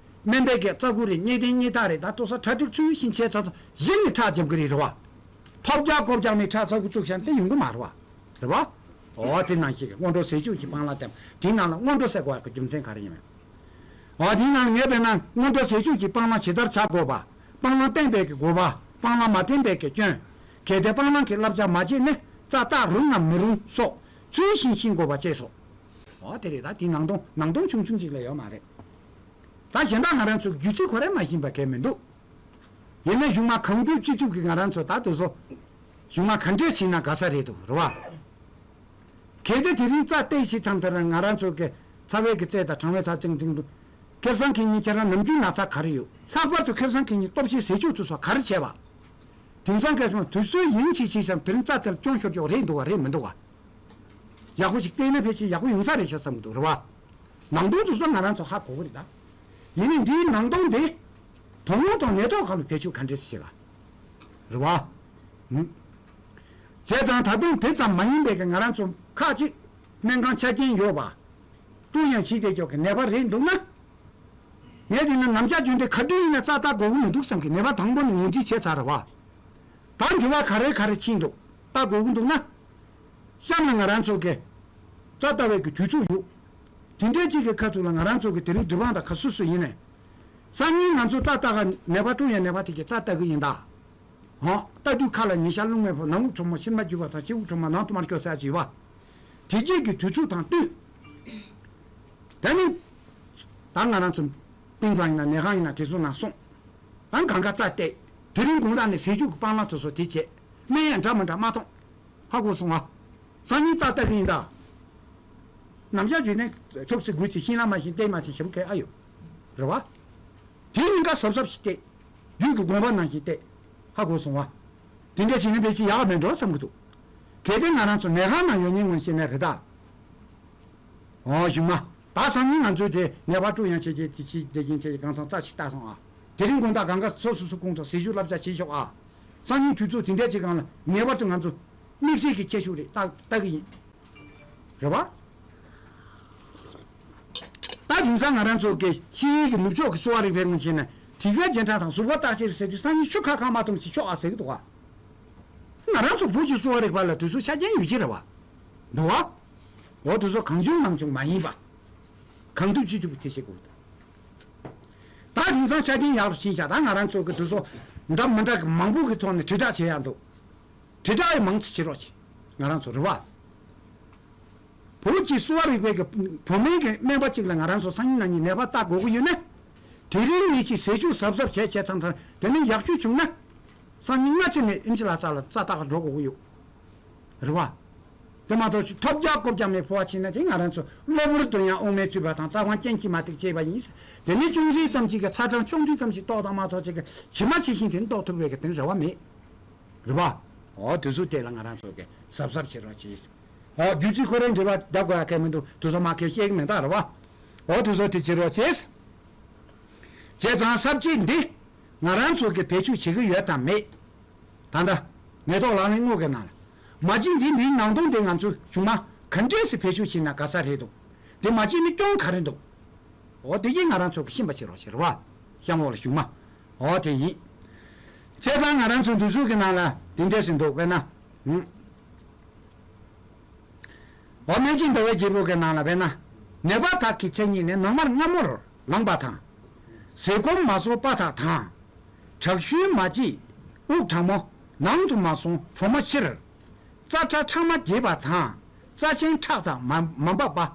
སྨན་པའི་གི་རྩ་ཁུ་རེད་གཉིས་ལྡན་གཉིས་ཐག་རེད་ད་ལྟོ་ས་གྲ་སྒྲིག་ཚུལ་བཞིན་བྱས་ཚར་ཚར་གཞི་ནས་ཁྲག་རྒྱབ་གི་རེད་རེད་བ། ཐོབ་རྒྱག་གོ་རྒྱག་ནས་ཁྲག་རྩ་ཁུ་བཙུགས་ཤག་དེ་ཡོང་གི་མ་རེད་བ། རེད་བ། འོ་དེ་ནང་བཞིན་གི་སྔོན་འགྲོ་ཟས་བཅུད་ཀྱི་སྤང་བླང་དེ་དེའི་ནང་ལ་སྔོན་འགྲོ་ཟེར་དགོས་པའི་རྒྱུ་མཚན་ག་རེ་ཡིན་མིན། འོ་དེའི་ནང་ལ་ངས་དཔེར་ན་སྔོན་འགྲོ་ཟས་བཅུད་ཀྱི་སྤང་བླང་ཇི་ལྟར་བྱ་དགོས་པ། སྤང་བླང་བསྟེན་པའི་གི་དགོས་པ། སྤང་བླང་མ་བསྟེན་པའི་གི་སྐྱོན། གལ་ཏེ་སྤང་བླང་གི་བསླབ་བྱ་མ་བྱས་ནས་རྩ་བརྟག་རུང་ངམ་མི་རུང་སོགས་ཚུལ་བཞིན་ཤེས་དགོས་པ་བཅས་སོ། འོ་དེ་རེད་ད་དེའི་ནང་དོན་ནང་དོན་ཆུང་ཆུང་ཅིག་ལས་ཡོད་མ་རེད། ད་གཞན་དག་ང་རང་ཚོ་རྒྱུ་ཆ་ཁོ་རང་མ་ཤེས་པ་གལ་མི་འདུག་ཡིན་ན་གཞུག་མ་གང་ཐུབ་ཅི་ཐུབ་ཀྱིས་ང་རང་ཚོ་ད་དུས་སོ། གཞུག་མ་ག་འདྲས་བྱས་ན་དགའ་ས་རེད་འདུག་རེད་བ། གལ་ཏེ་དེ་རིང་རྩ་གཏད་ཞིག་ཐང་ལྟར་ང་རང་ཚོ་གི་ཚ་བའི་གི་རྩལ་དང་གྲང་བའི་ཚ་ཅང་ཅིང་འདུག་ཁེར་སང་ཁེ་ཉིན་ཁྱེད་རང་ནམ་རྒྱུན་ན་ཚ་ག་རེ་ཡོད། ལྷག་པར་དུ་ཁེར་སང་ཁེ་ཉིན་སྟོབས་ཆེའི་ཟས་བཅུད་དུ་སོགས་ག་རེ་བྱས་པ། དེང་སང་ཁེར་སང་དུས་ཚོད་ཡིན་གཅིག་བྱས་ཙང་དེ་རིང་རྩ་དེར་སྐྱོན་ཤོར་ཀྱོག་རེད་འདུག་བ་རེད་མི་འདུག་བ། ཡག་པོ་ཞིག་བལྟས་ན་ཕལ་ཆེར་ཡག་པོ་ཡོང་ས་རེད་ཤག་བསམ་གྱི་འདུག་རེད་བ། ནང་དོན་དུ་སོང་ང་རང་ཚོ་ཧ་གོ་གི་རེད་ད། ཡིན་ནའི་འདིའི་ནང་དོན་དེ། དོན་དངོས་དང་ནད་ཐོག་ཁག་ལ་བེད་སྤྱོད་ག་འདྲས་སེ་བྱེད་ག་རེད་བ། ཨུ། བྱས་ཙང་ད་དུང་དེ་ཙམ་མ་ཡིན་པའི་གི་ང་རང་ཚོ་ཁག་ཅིག་སྨན་ཁང་ཆ་རྐྱེན་ཡོད་པ། ཀྲུང་དབྱང་ཞི་བདེ་ཅོག་གི་ནད་པ་རེད་འདུག་ན། ངས་དེ་ནི་ནམ་ཞག་རྒྱུན་དེ་ག་དུས་ཡིན་ན་རྩ་ལྟ་དགོས་ཀྱི་མི་འདུག་བསམ་གི་ནད་པ་དང་པོ་ནས་ངོས་འཛིན་བྱས་ཚར་རེད་བ། ད་འགྱུར་བ་ག་རེ་ག་རེ་ཕྱིན་འདུག་ལྟ་དགོས་ཀྱི་འདུག་ན། གཤམ་ལ་ང་རང་ཚོ་གི་རྩ་ལྟ་བའི་གི་དུས་ཚོད་ཡོད། དེ་འདྲའི་གཅིག་གི་ཁ་ཐུག་ལ་ང་རང་ཚོ་གི་དེ་རིང་སྒྲིག་དབང་དང་ཁ་སོ་སོ་ཡིན་ནས། སང་ཉིན་ང་ཚོ་རྩ་ལྟ་ག་ནད་པ་ཀྲུང་ཡ་ནད་པ་དེ་གི་རྩ་ལྟ་གི་ཡིན་ད། ཧོ། ལྟ་དུས་ཁ་ལ་ཉི་ཤར་རླུང་མེ་ཕོག་ནང་དབུགས་གྲང་མོ་ཤི་མ་རྒྱུ་བ་དང་ཕྱི་དབུགས་གྲང་མོ་ནང་དུ་མར་སྐྱོ་ཟེར་ཡ་ཅིག་ཡོད་པ། དེ་རྗེས་ཀྱི་དུས་ཚོད་དང་བསྟུན། ད་ནི། ད་ང་རང་ཚོ། ཏིང་ཁང་ཡིན་ན་ནས་ཁང་ཡིན་ན་དེ་ཚོ་ནང་སོང་། ཨང་གང་ག་རྩ་གཏད། དེ་རིང་དགོང་དག་ནས་ཟས་བཅུད་ཀྱི་སྤང་བླང་དེ་ཚོ་དེ་བྱས། སྨན་ཡང་འདྲ་མི་འདྲ་མ་མཐོང་། ཧ་གོ་སོང་ཨ། སང་ཉིན་རྩ་ལྟ་གི་ཡིན་ད། ནམ་ཞག་རྒྱུན་ནས་ཐུགས་སེ་དགོས་ཆེ་ཤེས་ན་མ་ཤེས་བལྟས་མ་ཆེ་ཞེ་པོ་གལ་ཨ་ཡོད། རེད་བ། དེ་ཉིན་ཀ་གཟབ་གཟབ་ཞིག་བལྟས། རྒྱུད་ཀྱི་དགོངས་པ་ནང་བཞིན་བལྟས། ཧ་གོ་སོང་བ། དེ་འདྲ་བྱས་ན་ཕལ་ཆེར་ཡག་མེད་འགྲོ་བསམ་གྱི་འདུག་གལ་ཏེ་ང་རང་ཚོ་ནད་ཁང་ནང་ཡོད་ཉིན་ངོ་ཤེས་ན་རེད་ད། འོ་གཞུག་མ། ད་སང་ཉིན་ང་ཚོས་དེ་ནད་པ་ཀྲུང་དབྱང་བྱས་རྗེས་དེ་ཕྱི་བདེ་སྐྱིད་བྱས་རྗེས་གང་ཚང་རྩ་ཞིག་བལྟ་སོང་ཨ། དེ་རིང་དགོང་དག་གང་ག་སོ་སོ་སོ་ཁོང་ཚོ་ཟས་བཅུད་བསླབ་བྱ་བྱེད་ཤོག་ཨ། སང་ཉིན་དུས་ཚོད་དེ་འདྲ་ཅིག་སྒང་ལ་ངེས་པར་དུ་ང་ཚོ་དམིགས་བསལ་གྱི་ཁྱད་ཤོས་རེད་ལྟ་ལྟ་གི་ཡིན། རེད་བ། ད་དེང་སང་ང་རང་ཚོ་གི་ཤེས་ཡོན་གྱི་ནུབ་ཕྱོགས་ཀྱི་གསོ་བ་རིག་པའི་ངོས་བྱས་ན་དེ་གའི་རྗེས་འབྲང་དང་གཟུགས་པོ་བརྟག་དཔྱད་ཟེར་དུས་སང་ཉིན་ཆུ་ཁ་ཁ་མ་འཐུང་ཅིག་ཤོག་ཨ་ཟེར་གི་འདུག་ཨ། ང་རང་ཚོ་བོད་ཀྱི་གསོ་བ་རིག་པ་ལ་དུས་ཚོད་ཆ་རྐྱེན་ཡོད་ཀྱི་རེད་བ། འདུག་བ། འོ་དུས་ཚོད་གང་བྱུང་མང་བྱུང་མ་ཡིན་པ། གང་ཐུབ་ཅི་ཐུབ་དེ་བྱེད་དགོས། ད་དེང་སང་ཆ་རྐྱེན་ཡག་རུ་ཕྱིན་ཤག་ད་ང་རང་ཚོ་གི་དུས་ཚོད་འདྲ་མི་འདྲ་གི་མང་པོ་གི་ཐོག་ནས་དྲིལ་བསྒྲགས་བྱེད་ཡག་འདུག་དྲིལ་བསྒྲགས་ཡང་མང་ཙམ་བྱེད་རོགས་བྱེད། ང་རང་ཚོ་རེད་བ། བོད་ཀྱི་གསོ་བ་རིག་པའི་གི་བོད་སྨན་གྱི་སྨན་པ་གཅིག་ལ་ང་རང་ཚོ་སང་ཉིན་གནངས་ཉིན་ནད་པ་བལྟ་དགོས་ཀྱི་ཡོད་ན། དེ་རིང་ཉིན་གཅིག་ཟས་བཅུད་གཟབ་གཟབ་བྱས་བྱས་ཙང་ཙང་དེ་ནས་ཡག་ཤོས་བྱུང་ན། སང་ཉིན་སྔ་ཕྱི་ནས་ཨིན་ཇི་ལ་རྩ་ལ་རྩ་བརྟག་འགྲོ་དགོས་ཀྱི་ཡོད། རེད་བ། དེ་མ་གཏོགས་ཐོབ་རྒྱག་རྐུབ་རྒྱག་མེད་ཕོ་བ་ཕྱིན་ན་དེ་ང་རང་ཚོ་གློ་བུར་དུ་ཡང་དབུགས་མེད་ཚུད་པ་དང་རྩ་དབང་རྐྱེན་གྱིས་མ་ཐེག་བྱས་པ་ཡིན། དེ་ནས་ཅུང་ཟད་ཙམ་ཅིག་གི་ཚ་གྲང་ཆུང་འདྲིས་ཙམ་ཞིག་ལྟོགས་དང་མ་ཚོགས་ཅིག་གི་ཇི་མ་ཇི་བཞིན་དེ་ནི་ལྟོགས་ཐུབ་པའི་གི་དེ་ནི་རེ་བ་མེད། རེད་བ། འོ་དུས་ཚོད་དེ་ལ་ང་རང་ཚོ་གི་གཟབ་གཟབ་བྱེད་རོགས་གྱིས། འོ་རྒྱུ་ཅི་ཁོ་རང་འབྲེལ་བ་རྒྱབ་དགོས་ཡ་གལ་མི་འདུག་དུས་ཚོད་མ་ཁེལ་བཤད་གི་མེད་ད་རེད་བ། འོ་དུས་ཚོད་དེ་བྱེད་རོགས་གྱིས། བྱས་ཙང་གསར་བརྗེ་འདི་ང་རང་ཚོ་གི་བེད་སྤྱོད་བྱེད་གི་ཡོད་དམ་མེད། ད་ལྟ་ནད་ཐོག་ལག་ལེན་དངོས་ཀྱི་ནང་ལ། མ་བྱིན་འདི་འདིའི་ནང་དོན་དེ་ང་ཚོས་གཞུག་མ་ག་འདྲས་སེ་བེད་སྤྱོད་བྱེད་ན་དགའ་ས་རེད་འདུག་དེ་མ་བྱིན་ནི་སྐྱོན་ག་རེ་འདུག་འོ་དེ་གྱིས་ང་རང་ཚོ་གི་ཤེས་པ་བྱེད་རོགས་བྱེད་རོགས་པ། གཤམ་འོག་ལ་གཞུག་མ། འོ་དེ་ཡིན། བྱས་ཙང་ང་རང་ཚོ་འདི་ཚོ་གི་ནང་ལ་དེ་འདྲས་སེ་འདུག་དཔེར་ན། ཧུམ། འོ་སྨན་བྱེད་ཟླ་བའི་རྒྱལ་པོ་གི་ནང་ལ་དཔེར་ན། ནད་པ་དག་གི་མཚན་ཉིད་ནི་ནང་མར་མངར་མོར་ལངས་པ་དང་། ཟས་སྐོམ་མ་གསོག་པ་དག་དང་། དྲག་ཤུལ་མ་བྱེད་དབུགས་གྲང་མོ་ནང་དུ་མ་སོང་གྲོག་མོ་ཕྱིར། རྩ་ཁྲག་ཁྲག་མ་རྒྱས་པ་དང་། རྩ་ཆེན་ཁྲག་དང་མ་མ་འབབ་པ།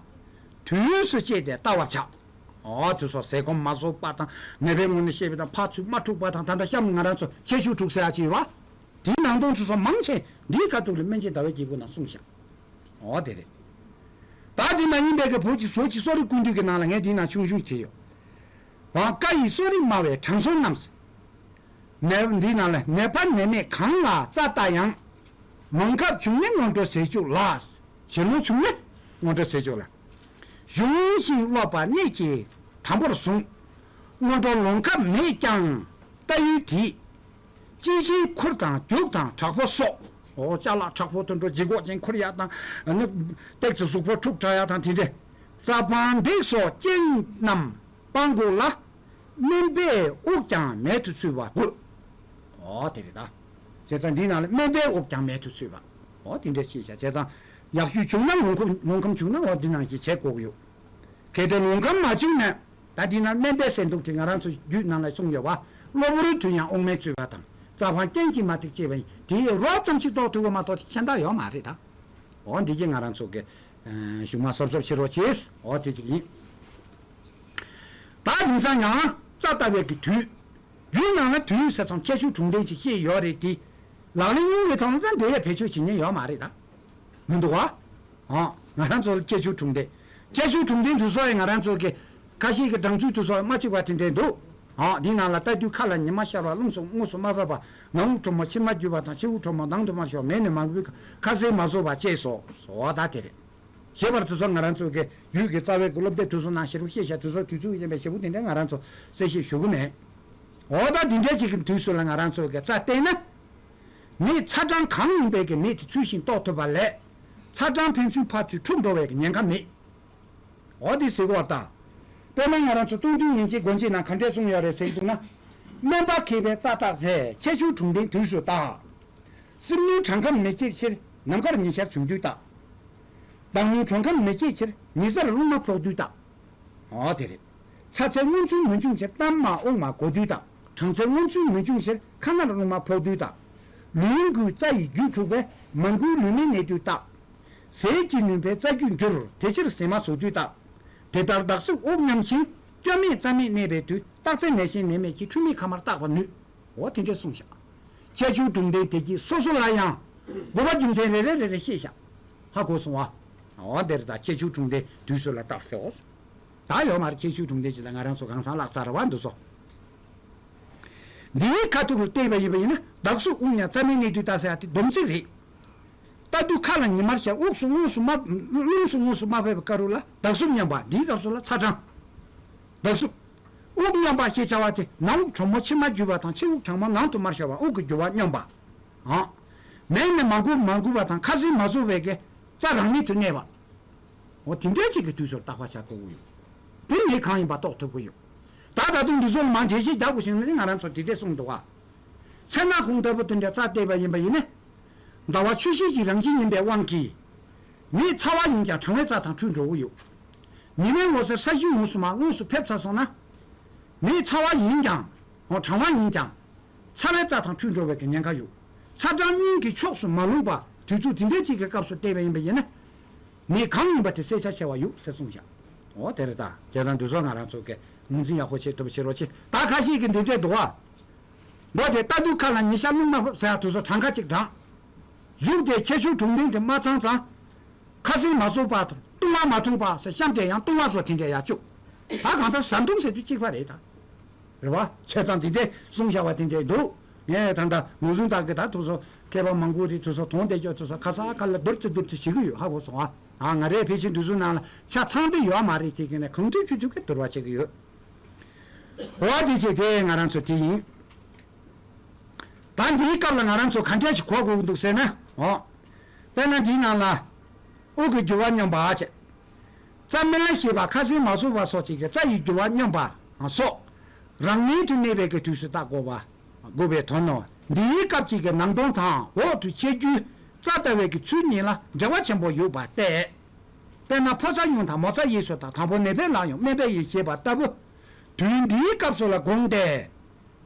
དུས་སུ་བཅད་དེ་བལྟ་བར་བྱ། འོ་དེ་ཚོ་ཟས་སྐོམ་མ་གསོག་པ་དང་ནད་པའི་ངོས་ནས་བཤད་པ་དང་ཕར་ཚུར་མ་འཁྲུག་པ་དང་ད་ལྟ་གཤམ་ང་རང་ཚོ་ཁྱད་ཆོས་དྲུག་ཟེར་ཡ་ཅིག་ཡོད་པ། དེའི་ནང་དོན་ཚོ་སོགས་མང་ཆེ་འདིའི་ཁ་ཐུག་ལ་སྨན་བྱེད་ཟླ་བའི་རྒྱལ་པོ་ནང་གསུངས་ཤག་འོ་དེ་རེད། ད་དེ་མ་ཡིན་པའི་གི་བོད་ཀྱི་བཟོ་ཀྱི་གསོ་རིག་ཀུན་བཏུས་ཀྱི་ནང་ལ་ངས་དེའི་ནང་ཆུང་ཆུང་བྲིས་ཡོད། འོ་ཀ་ཡི་གསོ་རིག་སྨྲ་བའི་དྲང་སྲོང་རྣམས། ནད་འདིའི་ནང་ལ་ནད་པ་ནད་མེད་གང་ལ་རྩ་ལྟ་ཡང་། ལོང་ཁབ་བྱུང་ནས་སྔོན་འགྲོ་ཟས་བཅུག་ལ། བྱེད་ལོང་བྱུང་ནས་སྔོན་འགྲོ་ཟས་བཅུག་ལ། གཞུང་བཞིན་ཀློག་པ་གནད་ཀྱིས་དམ་པོར་བཟུང་། སྔོན་འགྲོ་ལོང་ཁབ་མེད་ཀྱང་ལྟ་ཡུལ་དེས། ཅི་ཞིག་ཁུར་དང་རྒྱུག་དང་དྲག་པོ་སོགས། འོ་ཅ་ལག་དྲག་པོ་དུད་འགྲོ་ལྗིད་ཁོག་ཅན་ཁུར་ཡག་དང་ནི། ཏོག་ཙམ་གཟུགས་པོ་འཁྲུག་དྲགས་ཡག་དང་དེ་འདྲས། རྩ་སྤང་འདེགས་སོགས་རྐྱེན་རྣམས་སྤང་དགོས་ལ། སྨན་པས་དབུགས་ཀྱང་མེད་དུ་ཚུད་པ་དགོས། འོ་དེ་རེད་ད། བྱས་ཙང་འདིའི་ནང་ལ་སྨན་པས་དབུགས་ཀྱང་མེད་དུ་ཚུད་པ། འོ་དེ་འདྲས་ཤེས་བྱ་བྱས་ཙང་། ཡག་ཤོས་བྱུང་ན་ལོང་ཁབ་ལོང་ཁབ་བྱུང་ན་འོ་འདི་ནང་བཞིན་བྱེད་དགོས་ཀྱི་ཡོད། གལ་ཏེ་ལོང་ཁབ་མ་བྱུང་ན། ད་འདི་ན་སྨན་པས་ཟེར་འདུག་དེ་ང་རང་ཚོ་རྒྱུད་ནང་ལ་གསུངས་ཡོད་པ། གློ་བུར་དུ་ཡང་དབུགས་མེད་ཚུད་པ་དང་རྩ་སྤང་རྐྱེན་གྱིས་མ་ཐེག་ཅེས་པ་ཡིན་དེ་ཡི་རོབ་ཙམ་ཞིག་རྟོགས་ཐུབ་པ་མ་གཏོགས་དེ་གཞན་དག་ཡོད་མ་རེད་ད། འོ་འདི་གྱིས་ང་རང་ཚོ་གི་གཞུག་མ་གཟབ་གཟབ་བྱེད་རོགས་བྱེད། འོ་དེ་ཅིག་ཡིན། ད་དེང་སང་ཡང་རྩ་ལྟ་བའི་གི་དུས། རྒྱུད་ནང་ལ་དུས་ཟེར་ཙམ་ཁྱད་ཆོས་དྲུག་ལྡན་ཅིག་བཤད་ཡོད་རེད་དེ། ལག་ལེན་དངོས་ཀྱི་ཐོག་ལ་ད་འདི་ཡས་བེད་སྤྱོད་བྱེད་མཁན་ཡོད་མ་རེད་ད། མི་འདུག་བ། ཨ། ང་རང་ཚོ་ལ་ཁྱད་ཆོས་དྲུག་ལྡན། ཁྱད་ཆོས་དྲུག་ལྡན་དུ་སོགས་ཡང་ང་རང་ཚོ་གི་ཁ་ཤས་ཀྱི་སྦྲང་རྩི་དུ་སོགས་མ་གཅིག་པ་དེ་འདྲས་འདུག་ཨ། འདི་ནང་ལ་ལྟ་དུས་ཁ་ལ་ཉི་མ་ཤར་བ་རླུང་སོགས་དངོས་སུ་མ་བབས་པ་ནང་དབུགས་གྲང་མོ་ཕྱི་མ་རྒྱུ་བ་དང་ཕྱི་དབུགས་གྲང་མོ་ནང་དུ་མ་ཤོར་མེ་ནི་མ་འགུལ་ཁ་ཟས་མ་ཟོས་པ་བཅས་སོ་སོ་བ་ད་དེ་རེད། ཞེས་པར་དུ་སོགས་ང་རང་ཚོ་གི་རྒྱུད་ཀྱི་རྩ་བའི་གི་སློབ་དེབ་དུ་སོགས་ནང་ཞེ་པོ་ཤེས་བྱ་དུ་སོགས་དུས་ཚོད་ཡིན་པའི་ཞེ་པོ་དེ་འདྲས་ང་རང་ཚོ་གསལ་བཤད་ཞུ་གི་མེད། འོ་ད་འདི་འདྲས་ཅིག་གི་དུས་སུ་ལ་ང་རང་ཚོ་གི་རྩ་བལྟས་ན། ནད་ཚ་གྲང་གང་ཡིན་པའི་གི་ནད་དེ་ཚུལ་བཞིན་རྟོགས་ཐུབ་པ་ལས། ཚ་གྲང་ཕན་ཚུན་ཕར་ཚུར་འཁྲུག་འགྲོ་བའི་གི་ཉེན་ཁ་མེད། འོ་དེ་ཟེར་གོ་བ་དང་། དཔེར་ན་ང་རང་ཚོ་སྟོང་ཐུན་ཉིན་བྱེད་སྒོ་འབྱེད་ནང་ག་འདྲས་གསུངས་ཡོད་རེད་ཟེར་འདུག་ན། སྨན་པ་མཁས་པས་རྩ་བརྟག་མཛད་ཁྱད་ཆོས་དྲུག་ལྡན་དུས་སུ་བརྟག་སྲིབ་ནུས་གྲང་ཁམས་མི་སྐྱེད་ཕྱིར་ནམ་མཁར་ཉི་ཤར་བྱུང་དུས་བརྟག་དྭངས་སྣུམ་དྲོ་ཁམས་མི་སྐྱེད་ཕྱིར་ཉི་ཟེར་རླུང་མ་ཕོག་དུས་བརྟག་འོ་དེ་རེད། ཚ་ཚད་སྔོན་ཚུད་མི་འབྱུང་ཕྱིར་གཏམ་མ་དབུགས་མ་གོ་དུས་དང་། གྲང་ཚད་སྔོན་ཚུད་མི་འབྱུང་ཕྱིར་ཁ་ནར་རླུང་མ་ཕོག་དུས་དང་། ལུས་འགུལ་རྩ་ཡི་རྒྱུད་འཁྲུགས་པས་མ་འགུལ་ལུས་མེད་གནས་དུས་བརྟག་ཟས་ཀྱི་ནུས་པས་རྩ་རྒྱུད་འགྱུར་དེ་ཕྱིར་ཟས་མ་ཟོ་དུས་བརྟག་དེ་ལྟར་བརྟག་གཟིགས་དབུགས་མཉམ་ཞིང་སྐྱོན་མེད་རྩ་མེད་གནས་པའི་དུས་རྟག་རྩལ་ནད་གཞན་ནད་མེད་ཀྱི་འཁྲུལ་མེད་ཁ་མར་བརྟག་པར་ནུས། འོ་དེ་འདྲས་གསུངས་བཞག་ཁྱད་ཆོས་དྲུག་ལྡན་དེ་གྱིས་སོ་སོ་ལ་ཡང་དགོས་པ་རྒྱུ་མཚན་རེ་རེ་རེ་རེ་ཤེས་བཞག་ཧ་གོ་སོང་བ། འོ་འདིར་ད་ཁྱད་ཆོས་དྲུག་ལྡན་དུས་སུ་ལ་བརྟག་ཟེར་འོ། ད་ཡོད་མ་རེད། ཁྱད་ཆོས་དྲུག་ལྡན་ཅིག་ལ་ང་རང་ཚོ་གང་ཚང་ལག་ཚར་བ་འདུག་སོ། འདིའི་ཁ་ཐུག་ལ་བལྟས་པ་ཡིན་པ་ཡིན་ན་བདག་སོགས་དབུགས་ཉམས་རྩ་མེད་གནས་དུས་ལྟ་ཟེར་ཡ་དེ་སྡོམ་ཚིག་རེད། ལྟ་དུས་ཁ་ལ་ཉི་མར་ཤར་དབུགས་སུ་དངོས་སུ་མ་རླུང་སུ་དངོས་སུ་མ་ཕེབས་པའི་སྐབས་རུ་ལ་བདག་སོགས་སྙམ་པ་འདིའི་སྐབས་སུ་ལ་ཚ་གྲང་། བདག་སོགས། དབུགས་སྙམ་པ་ཞེས་བྱ་བ་དེ་ནང་དབུགས་གྲང་མོ་ཕྱི་མ་རྒྱུ་བ་དང་ཕྱི་དབུགས་གྲང་མོ་ནང་དུ་མར་ཤོར་བ་དབུགས་ཀྱི་རྒྱུ་བ་སྙོམས་པ། ཨང་། མེ་ནི་མ་འགུལ་མ་འགུལ་བ་དང་ཁ་ཟས་མ་ཟོས་པའི་གི་རྩ་རང་མལ་དུ་གནས་པ། འོ་དེ་འདྲའི་ཅིག་གི་དུས་སུ་བརྟག་པ་བྱ་དགོས་ཀྱི་ཡོད། དེ་ནི་གང་ཡིན་པ་རྟོགས་ཐུབ་ཀྱི་ཡོད། ད་ད་དུང་འདི་ཚོ་ལ་མར་འགྲེལ་བཤད་རྒྱག་དགོས་ཤིང་ནི་ང་རང་ཚོ་དེ་འདྲས་གསུངས་འདུག་བ། ཚེ་ན་གུང་ལྟ་བུ་དེ་འདྲའི་རྩ་བལྟས་པ་ཡིན་པ་ཡིན་ན། ཟླ་བ་ཆུ་ཤེལ་གྱི་རང་བཞིན་ཡིན་པའི་དབང་གིས། མེ་ཚ་བ་ཡིན་ཀྱང་གྲང་བའི་རྩ་དང་འཁྲུལ་འགྲོ་གི་ཡོད། ཉི་མའི་འོད་ཟེར་ས་གཞིའི་ངོས་སུ་མར་དངོས་སུ་ཕེབས་ཚར་སོང་ན། མེ་ཚ་བ་ཡིན་ཀྱང་། འོ་གྲང་བ་ཡིན་ཀྱང་། ཚ་བའི་རྩ་དང་འཁྲུལ་འགྲོ་བའི་གི་ཉེན་ཁ་ཡོད། ཚ་གྲང་གཉིས་ཀྱི་ཕྱོགས་སུ་མ་ལྷུང་བར་དུས་ཚོད་དེ་འདྲའི་གཅིག་གི་སྐབས་སུ་བལྟས་པ་ཡིན་པ་ཡིན་ན། མེ་གང་ཡིན་པ་དེ་གསལ་ཆ་ཆེ་བ་ཡོད་ཟེར་གསུངས་བཞག་འོ་དེ་རེད་ད། བྱས་ཙང་འདི་ཚོ་ང་རང་ཚོ་གི་ངོས་འཛིན་ཡག་པོ་བྱེད་ཐུབ་པ་བྱེད་རོགས་བྱེད། ད་ཁ་ཤས་ཀྱི་འདི་འདྲས་འདུག་བ། མདོ་དེ་ལྟ་དུས་ཁ་ལ་ཉི་ཤར་རླུང་མ་ཕོབ་ཟེར་ཡག་དུས་སུ་གྲངས་ཀ་གཅིག་བགྲངས། གཞུག་དེ་ཁྱད་ཆོས་དྲུག་ལྡན་དེ་མ་ཚང་ཙང་། ཁ་ཟས་མ་ཟོས་པ་དང་བཏུང་བ་མ་འཐུང་པ་ཟེར་གཤམ་དེ་ཡང་བཏུང་བ་སོགས་དེ་འདྲ་ཡག་བཅུག་ད་གང་ལྟར་བཟའ་བཏུང་ཟེར་དུས་གཅིག་པ་རེད་ད། རེད་བ། བྱས་ཙང་འདི་འདྲས་གསུངས་བཞག་པ་དེ་འདྲས་འདུག་ངས་ད་ལྟ་ནོར་བཟུང་བཏང་གི་ད་དུས་སུ་མཁས་པ་མང་པོ་རེད་དུས་སུ་དོན་དེ་སྐྱོ་དུས་སུ་ཁ་ས་ཁ་ལ་བསྡུར་ཙི་བསྡུར་ཙི་བྱེད་ཀྱི་ཡོད། ཧ་གོ་སོང་ཨ། ཨ་ང་རའི་ཕལ་ཆེར་འདི་ཚོའི་ནང་ལ་ཆ་ཚང་འདི་ཡོད་མ་རེད་དེ་གི་ནས་གང་ཐུབ་ཅི་ཐུབ་ཀྱིས་བསྡུར་བ་བྱེད་ཀྱི་ཡོད། འོ་དེ་བྱས་དེ་ང་རང་ཚོ་དེ་ཡིན། ད་འདིའི་སྐབས་ལ་ང་རང་ཚོ་ག་འདྲས་ཞིག་གོ་དགོས་ཀྱི་འདུག་ཟེར་ན། འོ། དཔེར་ན་འདིའི་ནང་ལ། དབུགས་ཀྱི་རྒྱུ་བ་སྙོམས་པ་བྱས། རྩ་མི་ལ་ཞེས་པ་ཁ་ཟས་མ་ཟོས་པ་སོགས་ཀྱི་རྩ་ཡི་རྒྱུ་བ་སྙོམས་པ་སོགས། རང་མལ་དུ་གནས་པའི་གི་དུས་སུ་བརྟག་དགོས་པ། དགོས་པའི་དོན་ནོ། འདིའི་སྐབས་ཀྱི་གི་ནང་དོན་དང་འོག་ཏུ་འཆད་རྒྱུའི་རྩ་ལྟ་བའི་གི་ཚུལ་གཉིས་ལ་འབྲེལ་བ་ཆེན་པོ་ཡོད་པ་སྟེ། དཔེར་ན་ཕོ་ཚ་ཡུང་དང་མོ་ཚ་གཡས་སོ་དང་དང་པོ་ནད་པའི་ལག་ཡང་སྨན་པའི་ཡིད་ཞེས་པ་ལྟ་བུ། དུས་འདིའི་སྐབས་སུ་ལ་དགོངས་ཏེ།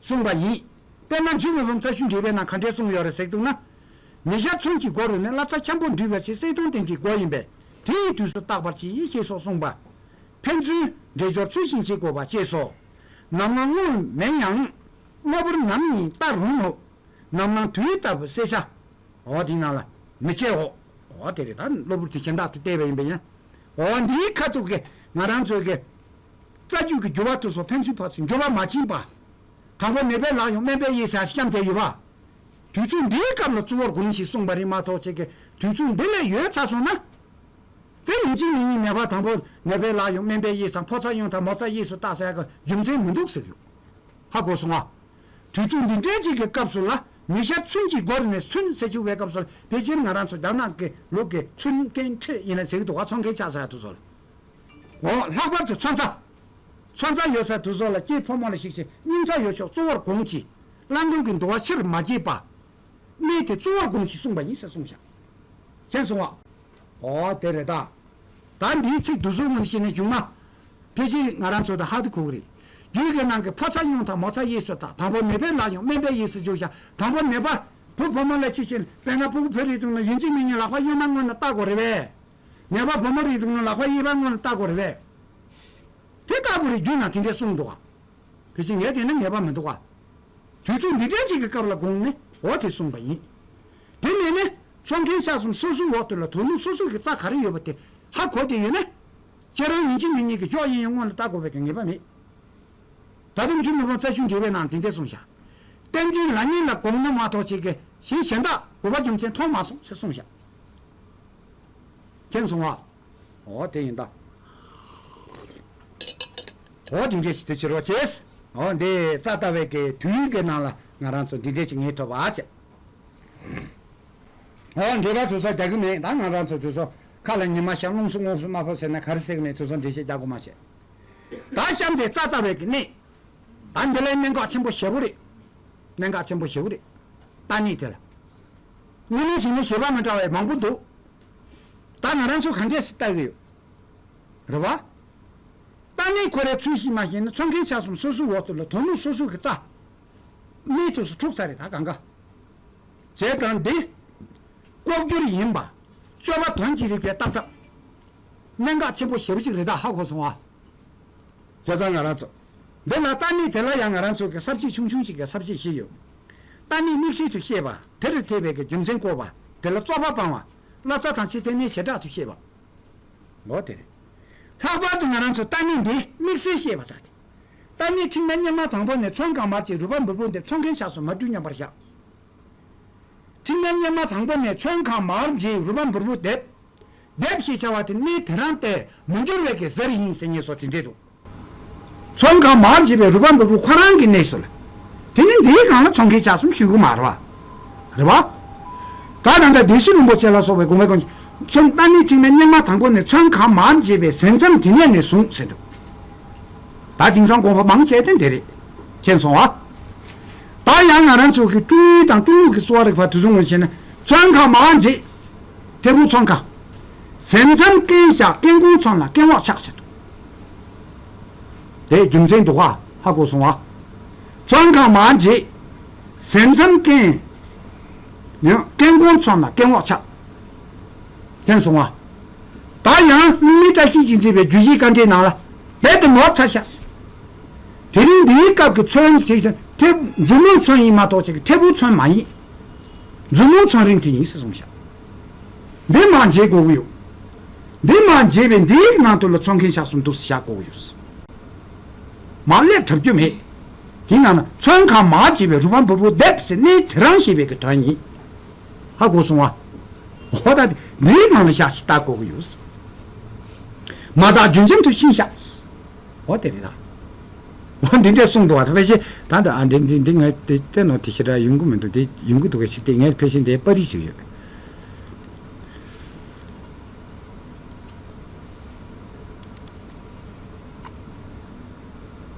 གསུངས་པ་ཡིན། དཔེར་ན་འཇུ་མི་ཕམ་རྩ་ཤུ་འགྲེལ་པའི་ནང་ག་འདྲས་གསུངས་ཡོད་རེད་ཟེར་འདུག་ན། ཉི་ཤར་ཚོན་གྱི་མགོ་རུ་ནི་བསླབ་བྱ་འཁྱམ་པོ་འདུས་པའི་ཕྱིར་གསལ་སྟོང་ལྡན་གྱི་སྒོ་ཡིན་པས་དེ་ཡི་དུས་སུ་བརྟག་པར་གྱིས་ཞེས་སོགས་གསུངས་པ། ཕན་ཚུན་འདྲེས་སྦྱོར་ཚུལ་བཞིན་བྱེད་དགོས་པ་བཅས་སོ། ནམ་ལངས་སྔོན་མིན་ཡང་གློ་བུར་ནམ་ཡིན་བལྟ་རུང་ནོ། ནམ་ལངས་དུས་ལྟ་བུ་གསལ་ཤ། འོ་དེའི་ནང་ལ་མི་བྱེད་འོ། འོ་དེ་རེད། ད་གློ་བུར་དུ་གཞན་དག་ཏུ་བལྟས་པ་ཡིན་པ་ཡིན། འོ་འདིའི་ཁ་ཐུག་གི་ང་རང་ཚོའི་གི་རྩ་རྒྱུད་ཀྱི་འགྱུར་བ་དུ་སོགས་ཕན་ཚུན་ཕར་ཚུར་འགྱུར་བ་མ་ཕྱིན་པ། དང་པོ་ནད་པའི་ལག་ཡང་སྨན་པའི་ཡིད་ཟེར་བཤམས་བསྡད་ཡོད་པ། དུས་ཚོད་འདིའི་སྐབས་ལ་གཙོ་བོར་དགོངས་ཞེས་གསུངས་པ་རེད་མ་གཏོགས་ཅིག་གི་དུས་ཚོད་འདི་ལས་ཡོལ་ཚར་སོང་ན། དེ་ཡིན་གཅིག་མིན་གཉིས་ནད་པ་དང་པོ་ནད་པའི་ལག་ཡང་སྨན་པའི་ཡིད་དང་ཕོ་ཚ་ཡང་དང་མོ་ཚ་གཡས་སུ་བལྟ་ཟེར་གི་རྒྱུ་མཚན་མི་འདུག་ཟེར་གི་ཡོད། ཧ་གོ་སོང་ང་། དུས་ཚོད་འདི་འདྲའི་ཅིག་གི་སྐབས་སུ་ལ་ཉི་ཤར་ཚུན་གྱི་སྒོ་རུ་ནས་ཚུན་ཟེར་ཆུག་པའི་སྐབས་སུ་ལ་ཕལ་ཆེར་ང་རང་ཚོ་རྒྱ་ནག་གི་ལུགས་ཀྱི་ཚུན་ཀན་ཁྲི་ཡིན་ན་ཟེར་གི་འདུག་ག་ཚོན་ཁན་ཆགས་ས་དུ་སོལ། འོ་ལྷག་པར་དུ་ཚོན་ཚ། ཚོན་ཚ་ཡོད་ས་དུ་སོལ་ལ་སྐྱེས་ཕོ་མོ་ལ་ཞིག་ཞིག་སྙིང་ཚ་ཡོད་ཆོག་གཙོ་བོར་དགོངས་ཀྱི། བླ་མདུན་གྱི་འདུལ་བ་ཕྱིར་མ་སྐྱེས་པ། གནས་དེ་གཙོ་བོར་དགོངས་ཞེས་གསུངས་པ་ཡིན་ཟེར་གསུངས་ཤག་མཁྱེན་སོང་ང་། འོ་དེ་རེད་ད། ད་འདིའི་ཚིག་བསྡུ་གསུམ་ངོས་བཞིན་ནས་བྱུང་ན། ཕལ་ཆེར་ང་རང་ཚོ་དང་ཧ་དུ་གོ་གི་རེད། རྒྱུད་ཀྱི་ནང་གི་ཕོ་ཚ་ཡུང་དང་མོ་ཚ་གཡས་སུ་དང་དང་པོ་ནད་པའི་ལག་ཡང་སྨན་པའི་ཡིད་སུ་འཇུག་ཤག་དང་པོ་ནད་པ། བུ་བུ་མོ་ལ་ཅི་ཞིག་དཔེར་ན་ཕྲུ་གུ་བུ་རེད་འདུག་ན་ཡིན་གཅིག་མིན་གཉིས་ལག་པ་གཡོན་མ་སྔོན་ལ་བལྟ་དགོས་རེད་པས། ནད་པ་བུ་མོ་རེད་འདུག་ན་ལག་པ་གཡས་པ་སྔོན་ལ་བལྟ་དགོས་རེད་པས། དེ་ལྟ་བུ་རེད་རྒྱུད་ན་དེ་འདྲས་གསུངས་འདུག་ག་ཕལ་ཆེར་ངས་དེ་ནི་ངེས་པ་མི་འདུག་ག་དུས་ཚོད་འདི་འདྲའི་ཅིག་གི་སྐབས་ལ་དགོངས་ནས་འོ་དེ་གསུངས་པ་ཡིན། དེ་མིན་ནི་ཚོང་མཁན་ཆ་གསུམ་སོ་སོའི་འོག་ཏུ་ལ་དོ་ནུབ་སོ་སོ་གི་རྩ་ག་རེ་ཡོད་པ་དེ་ཧ་གོ་དེ་ཡོད་ན། ཁྱེད་རང་ཡིན་གཅིག་མིན་གཉིས་ཀྱི་ཤོག་ཡིན་ཡང་སྔོན་ལ་བལྟ་དགོས་པའི་གི་ངེས་པ་མེད། ད་དུང་འཇུ་མི་ཕམ་རྩ་ཤུ་འགྲེལ་པའི་ནང་དེ་འདྲས་གསུངས་ཤག་རྟེན་འབྲེལ་ལ་ཉིན་ལ་དགོངས་ན་མ་གཏོགས་ཅིག་གི་གཞན་གཞན་དག་དགོས་པ་རྒྱུ་མཚན་མཐོང་མ་སོང་ཟེར་གསུངས་ཤག་མཁྱེན་སོང་ང་། འོ་དེ་ཡིན་ད། འོ་འདི་འདྲས་ཞིག་དེ་ཕྱིར་རོ་བྱས། འོ་འདི་རྩ་ལྟ་བའི་གི་དུས་ཀྱི་ནང་ལ་ང་རང་ཚོ་འདི་འདྲས་ཅིག་ངེས་ཐུབ་པ་བྱས། འོ་འདི་ར་དུ་སོ་རྒྱག་གི་མེད་ད་ང་རང་ཚོ་དུ་སོ་ཁ་ལ་ཉི་མ་ཤར་རླུང་སུ་རླུང་སུ་མ་ཕོབ་ཟེར་ན་ག་རེ་ཟེར་གི་མེད་དུ་སོ་འདྲེ་ཤེས་རྒྱག་གོ་མ་བྱས། ད་གཤམ་དེ་རྩ་ལྟ་བའི་གི་གནད། ད་འདི་ལ་གནད་འགག་ཆེན་པོ་ཞེ་པོ་རེད། གནད་འགག་ཆེན་པོ་ཞེ་པོ་རེད། ལྟ་གནད་དེ་ལ། དངོས་གནས་བྱས་ན་ཞེ་པོ་མི་འདྲ་བའི་མང་པོ་འདུག་ད་ང་རང་ཚོ་ག་འདྲས་སེ་ལྟ་གི་ཡོད། རེད་བ། ལྟ་གནད་ཁོ་རའི་ཚུལ་ཤེས་མ་ཤེས་ན་ཚོང་མཁན་ཆ་གསུམ་སོ་སོའི་འོག་ཏུ་ལ་དོ་ནུབ་སོ་སོ་གི་རྩ། གནད་དུ་སུ་འཁྲུག་ཚར་རེད་ད་གང་ག་བྱས་ཙང་འདི། ལྐོག་གྱུར་ཡིན་པ། སྤྱོད་པ་དོན་གྱི་རིགས་པའི་བརྟག་ཐབས། གནད་འགག་ཆེན་པོ་ཞེ་པོ་ཅིག་རེད་ད་ཧ་གོ་སོང་ཨ། བྱས་ཙང་ང་རང་ཚོ། འདི་ལ་ལྟ་གནད་དེ་ལ་ཡང་ང་རང་ཚོ་གི་ས་བཅད་ཆུང་ཆུང་ཅིག་གི་ས་བཅད་བཞི་ཡོད། ལྟ་གནད་དམིགས་བསལ་དུ་བཤད་པ་དེ་རུ་ཐེ་བའི་གི་རྒྱུ་མཚན་བཀོད་པ་དེ་ལ་རྩོད་པ་སྤང་བ། བསླབ་བྱ་དང་ཕྱིར་ཐོན་གནད་བྱེ་བྲག་ཏུ་བཤད་པ། འོ་དེ་རེད། ལྷག་པར་དུ་ང་རང་ཚོ་ལྟ་གནད་འདི་དམིགས་བསལ་བཤད་པ་ཙམ་སྟེ། ལྟ་གནད་ཁྲིག་མའི་གཉེར་མ་དང་པོ་ནས་ཚོན་གང་མར་གྱི་རུས་པ་འབུར་པོ་འདེབས་ཚོང་མཁན་ཆ་གསུམ་མ་བཀྲུས་སྙོམས་པར་བཞག་ཁྲིག་མའི་གཉེར་མ་དང་པོ་ནས་ཚོན་གང་མར་གྱི་རུས་པ་འབུར་པོ་འདེབས། འདེབས་ཞེས་བྱ་བ་དེ་གནད་དེ་རང་སྟེ་མི་འགྱུར་བའི་གི་ཟེར་ཡིན་ཟེར་ངེས་སོ་དེ་འདྲས་འདུག་ཚོན་གང་མར་གྱི་པའི་རུས་པ་འབུར་པོ་ཁོ་རང་གི་གནས་སུ་ལ། དེ་ནི་འདིའི་སྒང་ལ་ཚོན་མཁན་ཆ་གསུམ་ཞུ་གི་མ་རེད་བ། རེད་བ། ད་ད་ལྟ་སྡེ་སྲིད་རིན་པོ་ཆེ་ལ་སོགས་པའི་དགོངས་པའི་སྐོར་གྱི་ཚོན་ལྟ་གནད་ཁྲིག་མའི་གཉེར་མ་དང་པོ་ནས་ཚོན་གང་མར་གྱི་པའི་ཟིན་མཚམས་དེ་ནས་ནས་བཟུང་ཟེར་འདུག་ད་དེང་སང་དགོངས་པ་མང་ཆེ་དེ་འདི་རེད། མཁྱེན་སོང་བ། ད་ཡང་ང་རང་ཚོ་གི་སྤྲུལ་ཡུལ་དང་སྤྲུལ་ཡུལ་གྱི་གསོ་བ་རིག་པ་དུས་ཚོད་ངོས་བྱས་ན་ཚོན་གང་མར་འབྱེད། ཐེ་བུ་ཚོན་གང་། ཟིན་མཚམས་རྐན་བཞག་རྐན་གོང་ཚོན་ལ་རྐན་འོག་ཆག་ཟེར་འདུག་དེ་རྒྱུ་མཚན་འདུག་ག་ཧ་གོ་སོང་བ། ཚོན་གང་མར་འབྱེད། ཟིན་མཚམས་རྐན། རྐན་གོང་ཚོན་ལ་རྐན་འོག་ཆག་མཁྱེན་སོང་བ། ད་ཡང་སྙིགས་མའི་བཀྲ་ཤིས་ཀྱིས་མཛད་པའི་རྒྱུད་བཞིའི་དཀའ་འགྲེལ་ནང་ལ་རྦད་དེ་ནོར་ཚར་ཤག་དེ་རིང་འདིའི་སྐབས་ཀྱི་ཚོན་ཞིག་ཐེབས་མཛུབ་མོའི་ཚོན་ཡིན་མ་གཏོགས་ཅིག་ཐེ་བུ་ཚོན་མ་ཡིན། མཛུབ་མོའི་ཚོན་རིང་དེ་ཡིན་ཟེར་གསུངས་ཤག་འདི་མར་འབྱེད་དགོས་ཀྱི་ཡོད། འདི་མར་འབྱེད་པའི་འདིའི་ནང་དུ་ལ་ཚོན་མཁན་ཆ་གསུམ་འདུག་སེ་བཞག་དགོས་ཀྱི་ཡོད། མར་སླེབས་ཐུབ་རྒྱུ་མེད། དེའི་ནང་ན་ཚོན་གང་མར་འབྱེད་པའི་རུས་པ་འབུར་པོ་འདེབས་ཟེར་གནད་དེ་རང་ཞེས་པའི་གི་དོན་ཡིན། ཧ་གོ་སོང་བ། འོ་ད་འདིའི་ནང་ལ་བཞག་ཞིག་བལྟ་དགོས་ཀྱི་ཡོད། མ་བརྟགས་རྒྱུན་འབྱམས་དུ་ཕྱིན་བཞག་འོ་དེ་རེད་ད། འོ་འདི་འདྲས་གསུངས་འདུག་བ་ད་ཕལ་ཆེར་ད་ད་ཨ་འདི་འདི་འདི་ངས་དེ་བལྟས་ནོ་དེ་ཞེ་དྲག་ཡོང་གི་མི་འདུག་དེ་ཡོང་གི་འདུག་ག་ཞིག་དེ་ངས་ཕལ་ཆེར་འདི་པར་རིས་ཞིག་ཡོད།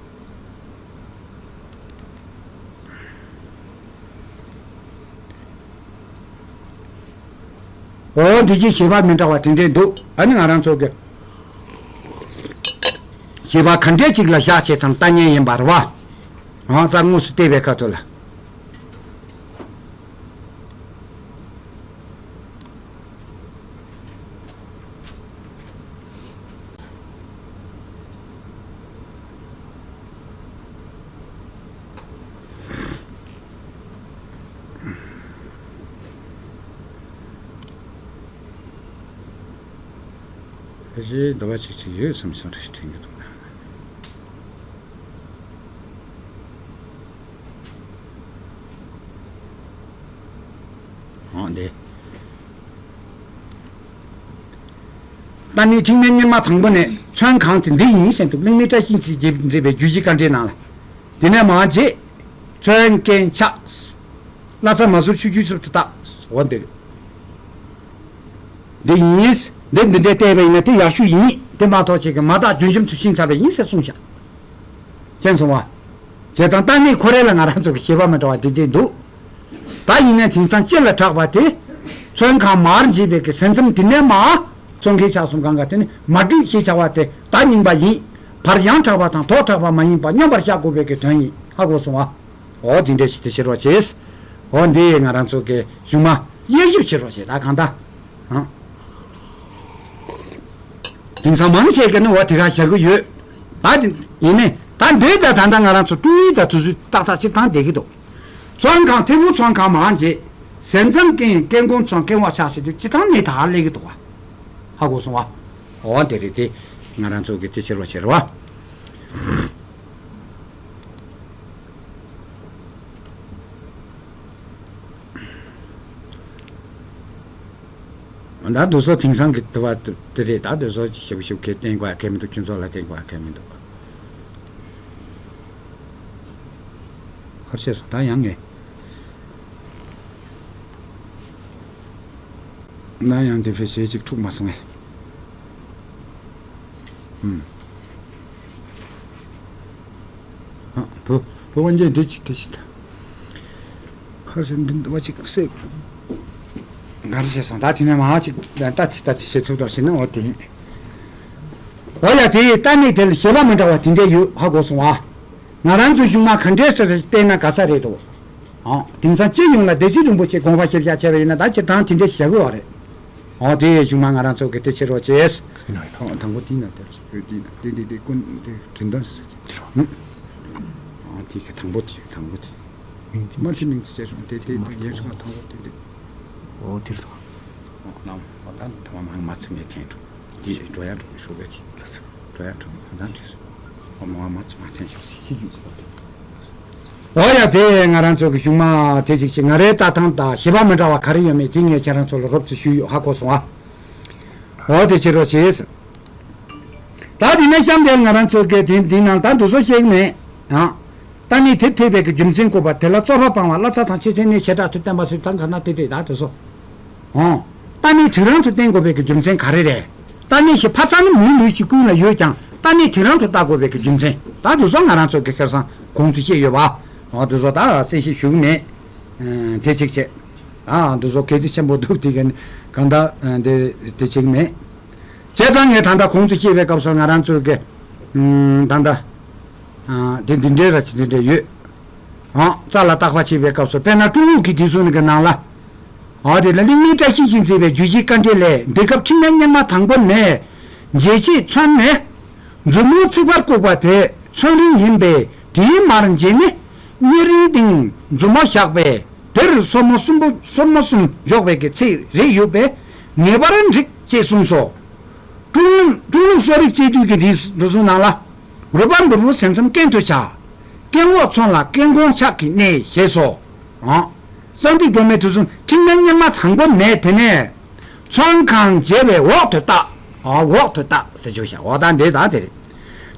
འོ་འདི་གྱི་བཞེད་པ་མི་འདྲ་བ་དེ་འདྲས་འདུག་ཨ་ནི་ང་རང་ཚོ་གི་བཞེད་པ་ག་འདྲས་ཅིག་ལ་བཞག་བྱས་ཙང་ལྟ་ཉན་ཡིན་པ་རེད་བ། ཨང་། རྩ་དངོས་སུ་བལྟས་པའི་ཁ་ཐུག་ལ། ཕལ་ཆེར་འདི་བ་ཅིག་ཅིག་ཡོད་བསམ་སོང་རེད་དྲན་གྱི་འདུག་ན། འོ་འདི། ད་ནི་ཐེག་དམན་སྙེ་མ་དང་པོ་ནས་ཚོན་གང་དེ་འདི་ཡིན་ཟེར་འདུག་གླིང་མེ་བཀྲ་ཤིས་འཛིན་གྱིས་མཛད་པའི་རྒྱུད་བཞི་དཀའ་འགྲེལ་ནང་ལ། དེ་ནས་མར་རྗེས། ཚོན་རྐན་ཆག་བླ་ཚ་མ་ཟུར་ཆུ་རྒྱུས་སུ་བཏགས། འོ་འདི་རེད། འདི་ཡིན། འདི་འདི་འདྲའི་བལྟས་པ་ཡིན་ན་དེ་ཡག་ཤོས་ཡིན། དེ་མ་གཏོགས་ཅིག་གི་མ་དག་རྒྱུན་འབྱམས་དུ་ཕྱིན་ཚར་བ་ཡིན་ཟེར་གསུངས་ཤག་མཁྱེན་སོང་བ། བྱས་ཙང་ལྟ་གནས་ཁོ་རེ་ལ་ང་རང་ཚོ་གི་བཞེད་པ་མི་འདྲ་བ་འདི་འདྲས་འདུག་ད་ཡིན་ནའི་དེང་སང་སྤྱི་ལ་གྲགས་པ་དེ། ཚོན་གང་མར་འབྱེད་པའི་གི་ཟིན་མཚམས་དེ་ནས་མར། ཚོན་གང་ཆག་གསུམ་གང་ག་དེ་ནི་མ་བསྒྲིགས་ཞེས་བྱ་བ་དེ་ད་རྙིང་པ་ཡིན། བར་ཡང་དྲག་པ་དང་ཐོག་དྲག་པ་མ་ཡིན་པ་སྙོམས་པར་བཞག་དགོས་པའི་གི་དོན་ཡིན། ཧ་གོ་སོང་བ། འོ་འདི་འདྲས་ཞིག་དེ་བྱེད་རོགས་བྱེད། འོ་འདི་ང་རང་ཚོ་གི་གཞུང་མ་དབྱེ་ཞིབ་བྱེད་རོགས་བྱེད་ད་གང་ལྟར། ཨང་། དེང་སང་མང་ཆེ་གི་ནི་འོ་དེ་ག་བཞག་གི་ཡོད། ད་དེ་ཡིན་ནི་ད་འདི་ད་ད་ལྟ་ང་རང་ཚོ་ཀྲུང་ཡིག་ད་དུས་ཚོད་ཏག་ཏག་ཅིག་བཏང་བསྡད་ཀྱི་འདུག་ཚོན་གང་ཐེ་བོ་ཚོན་གང་མང་རྗེས། ཟིན་མཚམས་རྐན་རྐན་གོང་ཚོན་རྐན་འོག་ཆག་ཟེར་དུས་སྤྱི་བཏང་ནས་ད་སླེབས་ཀྱི་འདུག་བ། ཧ་གོ་སོང་བ། འོ་དེ་རེད་དེ། ང་རང་ཚོ་གི་དེ་བྱེད་རོགས་བྱེད་རོགས། ད་དུ་སོ་དེང་སང་གི་དུ་བ་དེ་རེད། ད་དུ་སོ་ཞིབ་ཞིབ་གི་བསྟན་དགོས་ཡ་གལ་མི་འདུག་ཁྱོད་ཚོ་ལ་བསྟན་དགོས་ཡ་གལ་མི་འདུག་ཁར་ཤེས་སོང་ད་ཡང་ངས། ན་ཡང་དེ་ཕལ་ཆེར་ཅིག་འཁྲུག་མ་སོང་ངས། ཨུམ། ཨ། བུ། བུ་དབང་ཆེན་དེ་ཅིག་དེ་ཅིག་ད། ཁར་སེ་འདི་འདི་བ་ཅིག་སེ། ང་རེ་བྱས་སོང་ད་དེ་ནས་མ་ཅིག་ད་ད་ཅི་ད་ཅི་བྱེད་ཐུབ་ད་ཟེར་ན་འོ་དེ་ཡིན། འོ་ཡ་དེ་ལྟ་ནི་དེ་ལ་བྱེད་པ་མི་འདྲ་བ་དེ་འདྲ་ཡོད་ཧ་གོ་སོང་ཨ། ང་རང་ཚོ་གཞུང་མ་ག་འདྲས་སེ་བལྟས་ན་ག་ས་རེད་དོ། ཨང་། དེང་སང་སྤྱི་ཡོངས་ལ་སྡེ་སྲིད་རིན་པོ་ཆེ་དགོངས་པ་ཞིབ་ཆ་བྱས་པ་ཡིན་ན་ད་སྤྱིར་བཏང་དེ་འདྲས་བྱ་དགོས་པ་རེད། ཨོ་དེ་གཞུག་མ་ང་རང་ཚོ་གི་དེ་ཕྱིར་རོགས་བྱེད། ཡིན་ནའི་ཐོག་དང་པོ་དེ་ན་དེར་བོད་དེ་ན་དེ་འདི་དེ་ཀུན་དེ་དྲན་དོན་ཟེར་གྱི་དེ་རོ། ཨོ་དེ་གི་དང་པོ་དེ་དང་པོ་དེ། མིང་དེ་མ་ཤི་མིང་དེ་བྱས་སོང་དེ་དེ་དེ་ཡན་ཤོག་དང་པོ་དེ་དེ། ཨོ་དེ་རེད་དོ། ཨོ་ནམ་ཨོ་ད་ཐ་མ་མང་མ་ཚིག་ངས་མཁན་འགྲོ། དེ་འགྲོ་ཡ་འགྲོ་གི་ཤོག་པས་དེ་ལ་ཟེར། འགྲོ་ཡ་འགྲོ་གི་ཨོ་ད་འདྲེས་སོང་། ཨོ་མ་མ་ཚིག་མ་མཁན་ཤོག་ཟེར་ཤི་རྒྱུ་ཟེར། འོ་ཡ་དེ་ང་རང་ཚོ་གི་གཞུག་མ་དེ་ཅིག་ཅིག་ང་རའི་ལྟ་སྟངས་དང་བྱེད་པ་མི་འདྲ་བ་ག་རེ་ཡོད་མེད་དེ་ངས་ཁྱེད་རང་ཚོ་ལ་རོབ་ཙམ་ཞུས་ཡོད་ཧ་གོ་སོང་ཨ། འོ་དེ་བྱེད་རོགས་བྱེད། ད་དེ་ནས་གཤམ་དེར་ང་རང་ཚོ་གི་དེ་དེ་ནང་ད་དུ་སོ་ཤེས་མེད་ཨ། ད་ནི་དེ་ཐེབས་པའི་གི་རྒྱུ་མཚན་བཀོད་པ་དེ་ལ་རྩོད་པ་སྤང་བ་བླ་ཚ་དང་ཆེ་ཚན་ནས་བྱེ་བྲག་ཏུ་བསྟན་པ་ཟེར་དང་ག་ན་དེ་དེ་ད་དུ་སོ། ཨོ། ད་ནི་དེ་རང་དུ་བསྟན་དགོས་པའི་གི་རྒྱུ་མཚན་ག་རེ་རེད། ད་ནི་ཞེས་ཕ་ཚ་ནི་མིའི་ལུས་ཀྱི་ཀུན་ལ་ཡོད་ཀྱང་ད་ནི་དེ་རང་དུ་བལྟ་དགོས་པའི་གི་རྒྱུ་མཚན་ད་དུ་སོ་ང་རང་ཚོ་གི་ཁེར་སང་གོང་དུ་བཤད་ཡོད་པ། ཨོ་དུ་སོ་ད་གསལ་བཤད་ཞུ་གི་མེད། དེ་གཅིག་བྱས། ཨ་དུ་སོ་གལ་ཏེ་ཆེན་པོ་འདུག་དེ་ག་ནི་གང་ལྟར་དེ་དེ་གཅིག་མེད། བྱས་ཙང་ངས་ད་ལྟ་གོང་དུ་བཤད་པའི་སྐབས་སུ་ང་རང་ཚོའི་གི་ད་ལྟ་དེ་འདི་འདྲའི་ར་ཅི་འདི་འདྲའི་ཡོད། ཨང་། རྩ་ལ་བརྟག་པ་བྱེད་པའི་སྐབས་སུ་དཔེར་ན་ཀྲུང་ལུགས་ཀྱི་དེ་ཚོ་ནི་གི་ནང་ལ། ཨ་དེ་ལ་གླིང་མེ་བཀྲ་ཤིས་ཀྱིས་མཛད་པའི་རྒྱུད་བཞིའི་དཀའ་འགྲེལ་ལས་འདི་སྐབས་ཐེག་དམན་སྙེ་མ་དང་པོ་ནས། འབྱེད་བྱེད་ཚོན་ནི། མཛུབ་མོ་ཚིགས་པར་བཀོད་པ་དེ་ཚོན་རིང་ཡིན་པས་དེའི་མར་འབྱེད་ནི། སྙེ་རིང་སྟེང་མཛུབ་མོ་བཞག་པས་དེར་སོར་མོ་གསུམ་པོ་སོར་མོ་གསུམ་འཇོག་པའི་གི་ཚིགས་རེ་ཡོད་པས་ངེས་པར་འགྲིག་ཅེས་གསུངས་སོ། ཀྲུང་ཀྲུང་ལུགས་གསོ་རིག་གཅེས་བསྡུས་ཀྱི་འདི་འདི་ཚོ་ནང་ལ། རུས་པ་འབུར་པོ་ཟིན་མཚམས་རྐན་དུ་བྱ། རྐན་འོག་ཚོན་ལ་རྐན་གོང་ཆག་གིས་གནས་ཞེས་སོ། ཨང་། གསང་འདུས་སྒྲོན་མེ་དུས་གསུམ་ཐེག་དམན་སྙེ་མ་དང་པོ་ནས་དེ་ནས། ཚོན་གང་འབྱེད་པའི་འོག་ཏུ་བརྟག་ཨ་འོག་ཏུ་བརྟག་ཟེར་བརྗོད་བྱ་འོག་དང་འདི་དང་དེ་རེད།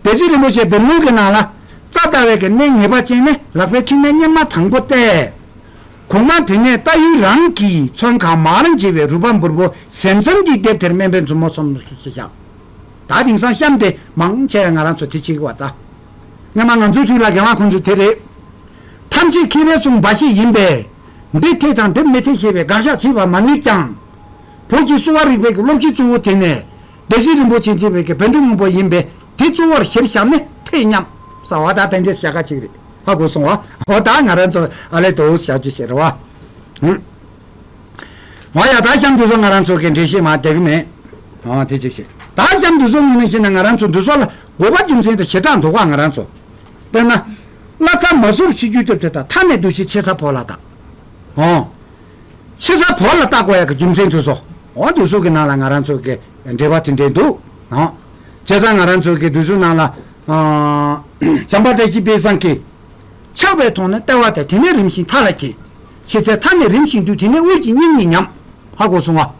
སྡེ་སྲིད་རིན་པོ་ཆེ་བེར་ལུང་གི་ནང་ལ། རྩ་ལྟ་བའི་གི་གནད་ངེས་པ་ཅན་ནི་ལག་པའི་ཐེག་དམན་སྙེ་མ་དང་པོ་སྟེ། གོང་མ་དེ་ནས་ལྟ་ཡུལ་རང་གིས་ཚོན་གང་མར་འབྱེད་པའི་རུས་པ་འབུར་པོ་ཟིན་མཚམས་ཀྱི་ལྡེབ་དེར་དམན་པའི་མཛུབ་མོ་ཚོམ་ཞེས་བཞག་ད་དེང་སང་གཤམ་དེ་མང་ཆེ་བས་ང་རང་ཚོ་དེ་བྱེད་ཀྱི་བ་ད། སྔ་མ་ང་ཚོའི་དུས་ལ་རྒན་པ་ཁོང་ཚོས་དེ་རེད། ཐམས་ཅད་མཁས་པའི་གསུང་འབའ་ཞིག་ཡིན་པས། འདི་འཐད་དང་འདི་མི་འཐད་ཞེས་པའི་དགག་བཞག་བྱེད་པ་མ་ནུས་ཀྱང་། བོད་ཀྱི་གསོ་བ་རིག་པའི་གི་སློབ་གཞི་གཙོ་བོ་དེ་ནས་སྡེ་སྲིད་རིན་པོ་ཆེ་མཛད་པའི་གི་བཻ་ཌཱུརྱ་སྔོན་པོ་ཡིན་པས་དེ་གཙོ་བོར་གཞིར་བཞག་ནས་ཐད་སྙམ་ཟེར་བ་ད་དེ་འདྲའི་བྱ་དགའ་ཅིག་རེད། ཧ་གོ་སོང་བ། འོ་ད་ང་རང་ཚོ་ཨ་ལས་དོ་བྱ་རྒྱུ་ཞིག་རེད་བ། ཧུམ། འོ་ཡ་ད་གཤམ་འདི་ཚོ་ང་རང་ཚོ་གི་འགྲེལ་བཤད་མ་བསྡད་གི་མེད། འོ་དེ་ཅིག་བྱེད། ད་གཤམ་འདི་ཚོ་ངོས་ནས་བཤད་ན་ང་རང་ཚོ་འདི་ཚོ་ལ་དགོས་པ་རྒྱུ་མཚན་དང་བྱེ་བྲག་འདུག་ག་ང་རང་ཚོ། དཔེར་ན། བླ་ཚ་མ་ཟུར་ཕྱི་རྒྱུད་སྟོབས་དེ་དང་མཐའ་ནས་འདུ་ཤེས་ཆེ་ཚ་བོ་ལ་དང་། འོ། ཆེ་ས་བོ་ལ་བཏགས་དགོས་ཡག་གི་རྒྱུ་མཚན་དེ་ཚོ། འོ་དེ་ཚོ་གི་ནང་ལ་ང་རང་ཚོ་གི་འགྲེལ་པ་དེ་འདྲས་འདུག་ཨོ། བྱས་ཙང་ང་རང་ཚོ་གི་དེ་ཚོའི་ནང་ལ། ཨ། བྱམས་པ་བཀྲ་ཤིས་དཔལ་བཟང་གིས། ཆགས་པས་མཐོང་ན་ལྟེ་བ་དེ་དེ་ནས་རིམ་བཞིན་མཐའ་ལ་སྐྱེ། ཕྱི་ཚེ་མཐའ་ནས་རིམ་བཞིན་འདུས་དེ་ནས་དབུས་ཀྱི་སྙིང་ནི་ཉམས། ཧ་གོ་སོང་ང་།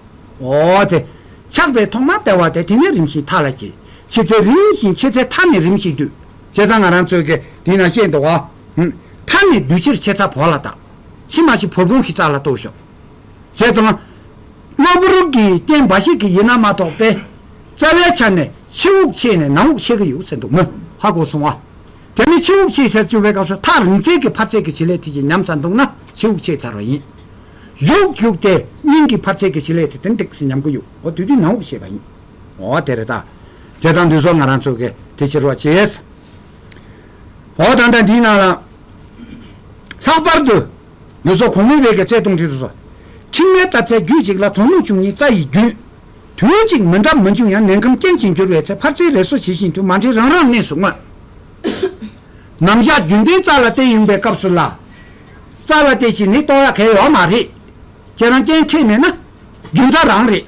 འོ་དེ། ཆགས་པས་མཐོང་ན་ལྟེ་བ་དེ་དེ་ནས་རིམ་བཞིན་མཐའ་ལ་སྐྱེ། ཕྱི་ཚེ་རིམ་བཞིན་ཕྱི་ཚེ་མཐའ་ནས་རིམ་བཞིན་འདུས། བྱས་ཙང་ང་རང་ཚོ་གི་དེའི་ནང་བཤད་འདུག་ག་ཧུམ། མཐའ་ནས་འདུས་ཕྱིར་ཆེ་ཚ་བོ་ལ་བཏགས། ཕྱི་མ་ཞིག་བོར་གོང་གི་རྩ་ལ་གཏོགས་ཤོག་བྱས་ཙང་། གློ་བུར་གྱི་རྐྱེན་འབའ་ཞིག་གིས་ཡིན་ན་མ་གཏོགས་པས། རྩ་བའི་ཆ་ནས་ཕྱི་དབུགས་ཆད་ནས་ནང་དབུགས་ཆད་ཀྱི་ཡོད་ཟེར་འདུག་མོད། ཧ་གོ་སོང་ང་། དེ་ནི་ཕྱི་དབུགས་ཆད་ཟེར་བཅུག་པའི་སྐབས་སུ་མཐའ་རིང་ཚད་ཀྱི་འཕར་ཚད་ཀྱི་བྱེད་ལས་དེ་ཀྱིས་ཉམས་ཚར་འདུག་ན་ཕྱི་དབུགས་ཆད་ཚར་བ་ཡིན། གཞུག་གཞུག་སྟེ་སྙིང་གི་འཕར་ཚད་ཀྱི་བྱེད་ལས་དེ་ཏན་ཏིག་སེ་ཉམས་ཀྱི་ཡོད། འོ་དེ་དུས་ནང་དབུགས་ཆད་པ་ཡིན། འོ་དེ་རེད་ད། བྱས་ཙང་འདི་ཚོ་ང་རང་ཚོ་གིས་དེ་ཕྱིར་བ་བྱས། འོ་ད་ལྟ་འདིའི་ནང་ལ། ལྷག་པར་དུ། འདི་ཚོ་གོང་མའི་བས་ཀྱི་བརྩེ་དུང་དེ་ཚོ། ཁྱིམ་མའི་ལྟར་ཚེ་རྒྱུད་གཅིག་ལ་དོ་ནུབ་བཅུ་གཉིས་རྩ་ཡི་རྒྱུན། དུས་གཅིག་མི་འདྲ་མི་འབྱུང་ཡང་ནད་ཁམས་རྐྱེན་གྱིས་འགྱུར་བའི་ཚེ་འཕར་ཚད་རེ་སོ་ཇི་བཞིན་དུ་མ་འདྲེས་རང་རང་གནས་སུ་མངོན། ནམ་ཞག་རྒྱུན་ལྡན་རྩ་ལ་བརྟེན་ཡོང་པའི་སྐབས་སུ་ལ། རྩ་ལ་བརྟེན་ཞིང་ནི་གཏོང་ཡག་གལ་ཡོད་མ་རེད། ཁྱེད་རང་རྐྱེན་འཕྲད་མེད་ན། རྒྱུན་ཚ་རང་རེད།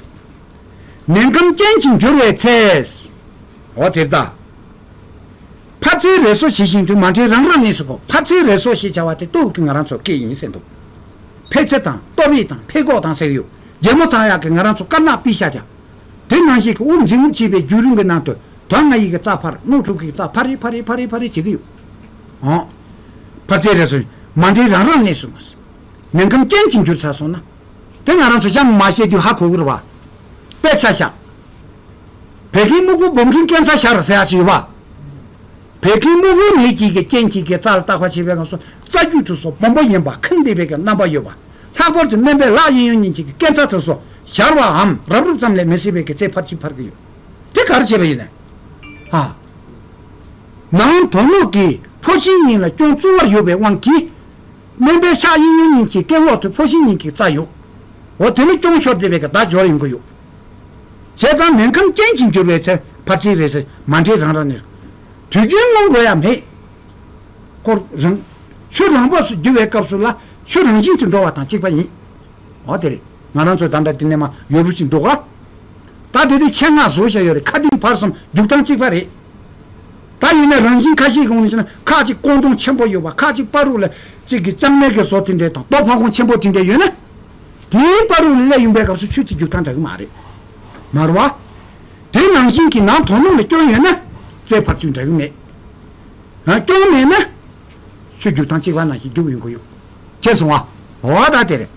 ནད་ཁམས་རྐྱེན་གྱིས་འགྱུར་བའི་ཚེ། འོ་དེ་ལྟ། འཕར་ཚད་རེ་སོ་ཇི་བཞིན་དུ་མ་འདྲེས་རང་རང་གནས་སུ་གོ་འཕར་ཚད་རེ་སོ་ཞེས་བྱ་བ་དེ་སྟོབས་ཀྱིས་ང་རང་ཚོ་སྐྱེ་ཡིན་ཟེར་འདུག་འཕེལ་ཚད་དང་སྟོབས་ཡིག་དང་འཕེལ་འགོག་དང་ཟེར་གྱི་ཡོད། རྒྱལ་མོ་ཐང་ཡག་གིས་ང་རང་ཚོ་དཀར་ནག་པི་ཤ་རྒྱག་དེ་ནང་བཞིན་གྱི་དབུགས་འབྱིན་རྔུབ་བྱེད་པའི་བརྒྱུད་རིམ་གྱི་ནང་དུ་དོན་ལྔ་ཡི་གི་རྩ་འཕར་རྣོ་དྲུག་གི་རྩ་འཕར་རེ་འཕར་རེ་འཕར་རེ་འཕར་རེ་བྱེད་ཀྱི་ཡོད། འོ། འཕར་ཚད་རེ་སོ་མ་འདྲེས་རང་རང་གནས་སུ་མ་ཟིན། ནད་ཁམས་རྐྱེན་གྱིས་འགྱུར་ཚར་སོང་ན། དེ་ང་རང་ཚོ་གཤམ་མ་བཤད་དུས་ཧ་གོ་གི་རེད་བ། དཔེ་ཆ་བཞག་བད་ཀན་སྨུག་པོ་སྦོམ་མཁན་རྐྱེན་ཚ་ཤར་ཟེར་ཡག་ཅིག་ཡོད་པ། བད་ཀན་སྨུག་པོའི་ནད་ཀྱི་གི་རྐྱེན་གྱིས་གི་རྩ་ལ་བརྟག་པ་བྱེད་པའི་སྐབས་སུ་རྩ་རྒྱུད་དུ་སོགས་སྦོམ་པོ་ཡིན་པ་ཁེངས་བསྡད་པའི་གི་རྣམ་པ་ཡོད་པ། ལྷག་པར་དུ་སྨན་པས་ལག་གཡས་གཡོན་གཉིས་ཀྱི་གི་རྐྱེན་ཚ་དུ་སོགས་ཞར་བའམ་རབ་རིབ་ཙམ་ལས་མི་སྲིད་པའི་གི་རྩའི་འཕར་ཚད་འཕར་གི་ཡོད། དེ་ག་རེ་བྱས་པ་ཡིན་ན། ཧ། ནང་དོ་ནུབ་ཀྱི་ཕོ་ཤིང་གཉིས་ལ་སྐྱོན་གཙོ་བོར་ཡོད་པའི་དབང་གིས། སྨན་པའི་ཕྱག་གཡས་གཡོན་གཉིས་ཀྱི་རྐེད་འོག་ཏུ་ཕོ་ཤིང་གཉིས་ཀྱི་རྩ་ཡོད། འོ་དེ་ནི་སྐྱོན་ཤོར་བསྡད་པའི་གི་བརྡ་སྦྱོར་ཡོང་གི་ཡོད། བྱས་ཙང་ནད་ཁམས་རྐྱེན་གྱིས་འགྱུར་བའི་ཚེ་འཕར་ཚད་རེ་སོ་མ་འདྲེས་རང་རང་གནས། དུས་རྒྱུན་སྔོན་འགྲོ་ཡང་མེད། ཁོ་རང་། ཆུ་རང་བབས་སུ་རྒྱུ་བའི་སྐབས་སུ་ལ་ཆུ་རང་བཞིན་དུ་འགྲོ་བ་དང་གཅིག་པ་ཡིན། འོ་དེ་རེད། ང་རང་ཚོ་ད་ལྟ་དེ་ནས་མ་ཡོད་རུ་ཞིག་འགྲོ་ག་ད་དེ་དུས་ཆེད་མངགས་བཟོ་བྱ་ཡོད་རེད། ཁ་གཏིང་བར་གསུམ་རྒྱུག་སྟངས་གཅིག་པ་རེད། ད་ཡིན་ན་རང་བཞིན་ཁ་ཤས་གོང་ནས་བཤད་ན་ཁག་ཅིག་ཀོང་དུང་ཆེན་པོ་ཡོད་པ། ཁག་ཅིག་བར་རུ་ལ་ཅིག་གི་ལྕང་མའི་གི་བཟོ་དེ་འདྲས་དང་རྡོ་ཕ་ཁོང་ཆེན་པོ་དེ་འདྲས་ཡོད་ན། དེའི་བར་རུ་ལ་སླེབས་ཡོང་པའི་སྐབས་སུ་ཆུ་དེ་རྒྱུག་སྟངས་འདྲ་གི་མ་རེད། མ་རེད་བ། དེ་ནང་བཞིན་གྱི་ནང་དོ་སྣང་ལ་སྐྱོན་ཡོད་ན་རྩའི་འཕར་ཚད་འདྲ་གི་མེད། ཡང་སྐྱོན་མེད་ན། ཆུ་རྒྱུག་སྟངས་གཅིག་པ་ནང་བཞིན་རྒྱུག་ཡོང་གི་ཡོད། མཁྱེན་སོང་ང་། འོ་ད་དེ་རེད།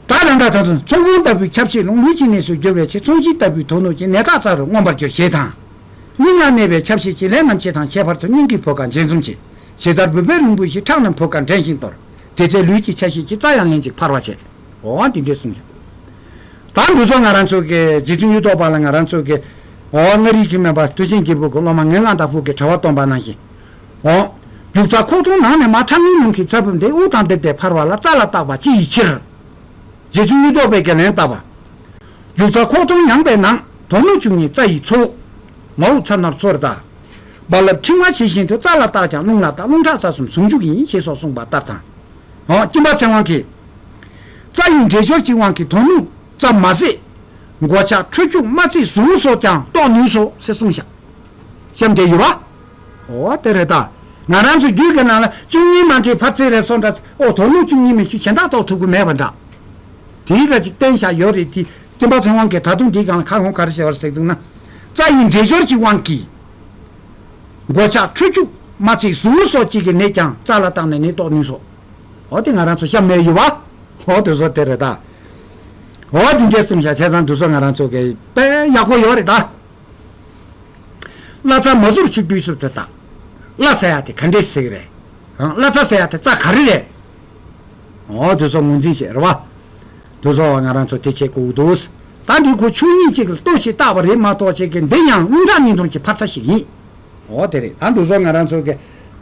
ད་ད་ལྟ་ད་ཚོད་ཚོང་ཁང་ལྟ་བུའི་ཁྱབ་ཆེ་རླུང་ལུས་ཀྱི་གནས་སུ་འགྱུར་བའི་ཕྱིར་ཚོང་གཞིའི་ལྟ་བུའི་དོ་ནུབ་ཀྱི་ནད་རྟགས་རྩ་རུ་མངོན་པར་འགྱུར་ཞེས་དང་། སྙིང་ལ་གནས་པའི་ཁྱབ་ཆེ་ཀྱི་ལས་རྣམས་ཆེ་དང་ཁྱད་པར་དུ་སྙིང་གི་བུ་ག་འབྱེད་འཛུམ་ཆེ། ཇི་ལྟར་བུ་བའི་རླུང་བུ་ཡིས་ཁྲག་རྣམས་བུ་ག་འདྲེན་ཞིང་གཏོར། དེ་ཚེ་ལུས་ཀྱི་ཆ་ཤས་ཀྱི་རྩ་ཡང་ལན་གཅིག་འཕར་བ་བྱེད། འོ་འདི་འདྲས་གསུངས་ཤིང་། ད་འདི་ཚོ་ང་རང་ཚོ་གི་རྗེ་བཙུན་གཡུ་ཐོག་པ་ལ་ང་རང་ཚོ་གི་འོ་མངའ་རིས་ཀྱི་སྨན་པ་དུས་ཆེན་རྒྱལ་པོ་གི་སློབ་མ་ངན་སྔགས་བདག་པོ་གིས་དྲི་བ་བཏོན་པ་ནང་བཞིན། འོ། རྒྱུག་རྩ་ཁོག་སྟོང་ནང་ནས་མར་ཁྲག་ངན་རླུང་གི་རྩ་བུམ་དེ་དབུགས་དང་བསྡེབས་ཏེ་འཕར་བ་ལ་རྩ་ལ་བཏགས་པ་ཅི་ཡི་ཕྱིར། རྗེ་བཙུན་གཡུ་ཐོག་པས་གི་ལན་བཏབ་པ། རྒྱུག་རྩ་ཁོག་སྟོང་ཡངས་པའི་ནང་དོ་སྣང་བཅུ་གཉིས་རྩ་ཡི་ཚོགས། མ་འུ་ཚ་ནོར་ཚོར་དང་། རྦ་རླབས་ཕྲེང་བ་ཇི་བཞིན་དུ་རྩ་ལ་བཏགས་ཀྱང་རླུང་ལ་བཏགས་རླུང་ཁྲག་རྩ་གསུམ་ཟུང་འཇུག་ཡིན་ཞེས་སོགས་གསུངས་པ་ལྟར་དང་། འོ་སྐྱིད་པ་ཚེ་དབང་གིས། རྩ་ཡི་འདྲེས་སྦྱོར་གྱི་དབང་གིས་དོ་སྣང་རྩ་མ་ཟད། མགོ་ལྕགས་ཁྲོ་སྐྱུག་རྨ་ཚིགས་ཟུང་སོགས་ཀྱང་རྟོགས་ནུས་སོ་ཞེས་གསུངས་བཞག་གཤམ་དེ་ཡོད་པ། འོ་དེ་རེད་ད། ང་རང་ཚོ་རྒྱུད་ཀྱི་ནང་ལ་བཅུ་གཉིས་མ་འདྲེས་འཕར་ཚད་རེ་སོ་འདྲ་ཨོ་དོ་སྣང་བཅུ་གཉིས་མི་ཤེས་གཞན་དག་རྟོགས་ཐུབ་ཀྱི་མེད་པ་འདྲ། དེའི་ར་ཅིག་བསྟན་བཞག་ཡོད་རེད་དེ། སྐྱིད་པ་ཚེ་དབང་གིས་ད་དུང་དེའི་སྒང་ལ་ཁ་སྐོང་ག་རེ་བྱས་པ་རེད་ཟེར་འདུག་ན། རྩ་ཡི་འདྲེས་སྦྱོར་གྱི་དབང་གིས། མགོ་ལྕགས་ཁྲོ་སྐྱུག་རྨ་ཚིགས་ཟུང་སོགས་གཅིག་གི་ནད་ཀྱང་རྩ་ལ་བཏགས་ནས་ནད་རྟོགས་ནུས་སོ། འོ་དེ་ང་རང་ཚོ་གཤམ་མེད་ཡོད་པ། འོ་དེ་ཚོ་དེ་རེད་ད། འོ་དེ་འདྲས་གསུངས་བཞག་བྱས་ཙང་འདི་ཚོ་ང་རང་ཚོ་གི་དཔེ་ཡག་པོ་ཡོད་རེད་ད། བླ་རྩ་མ་ཟུར་ཆུ་བརྒྱུད་སུ་དེ་དང་། བླ་ཟེར་ཡ་དེ་ག་འདྲས་ཟེར་གི་རེད། ཨང་བླ་རྩ་ཟེར་ཡ་དེ་རྩ་ག་རེ་རེད། འོ་དེ་ཚོ་ངོས་འཛིན་བྱེད་རེད་བ། དེ་ཚོ་ང་རང་ཚོ་དེ་བྱེད་དགོས་འདུག་ད་འདི་ཁོ་ཆོས་ཉིད་ཅིག་ལ་ལྟོས་ཤིག་བལྟ་བ་རེད་མ་གཏོགས་ཅིག་གི་འདི་ཡང་དངོས་འབྲས་གཉིས་འཛོམས་ཀྱི་འཕར་ཆ་ཞིག་ཡིན། འོ་དེ་རེད། ད་འདི་ཚོ་ང་རང་ཚོ་གི་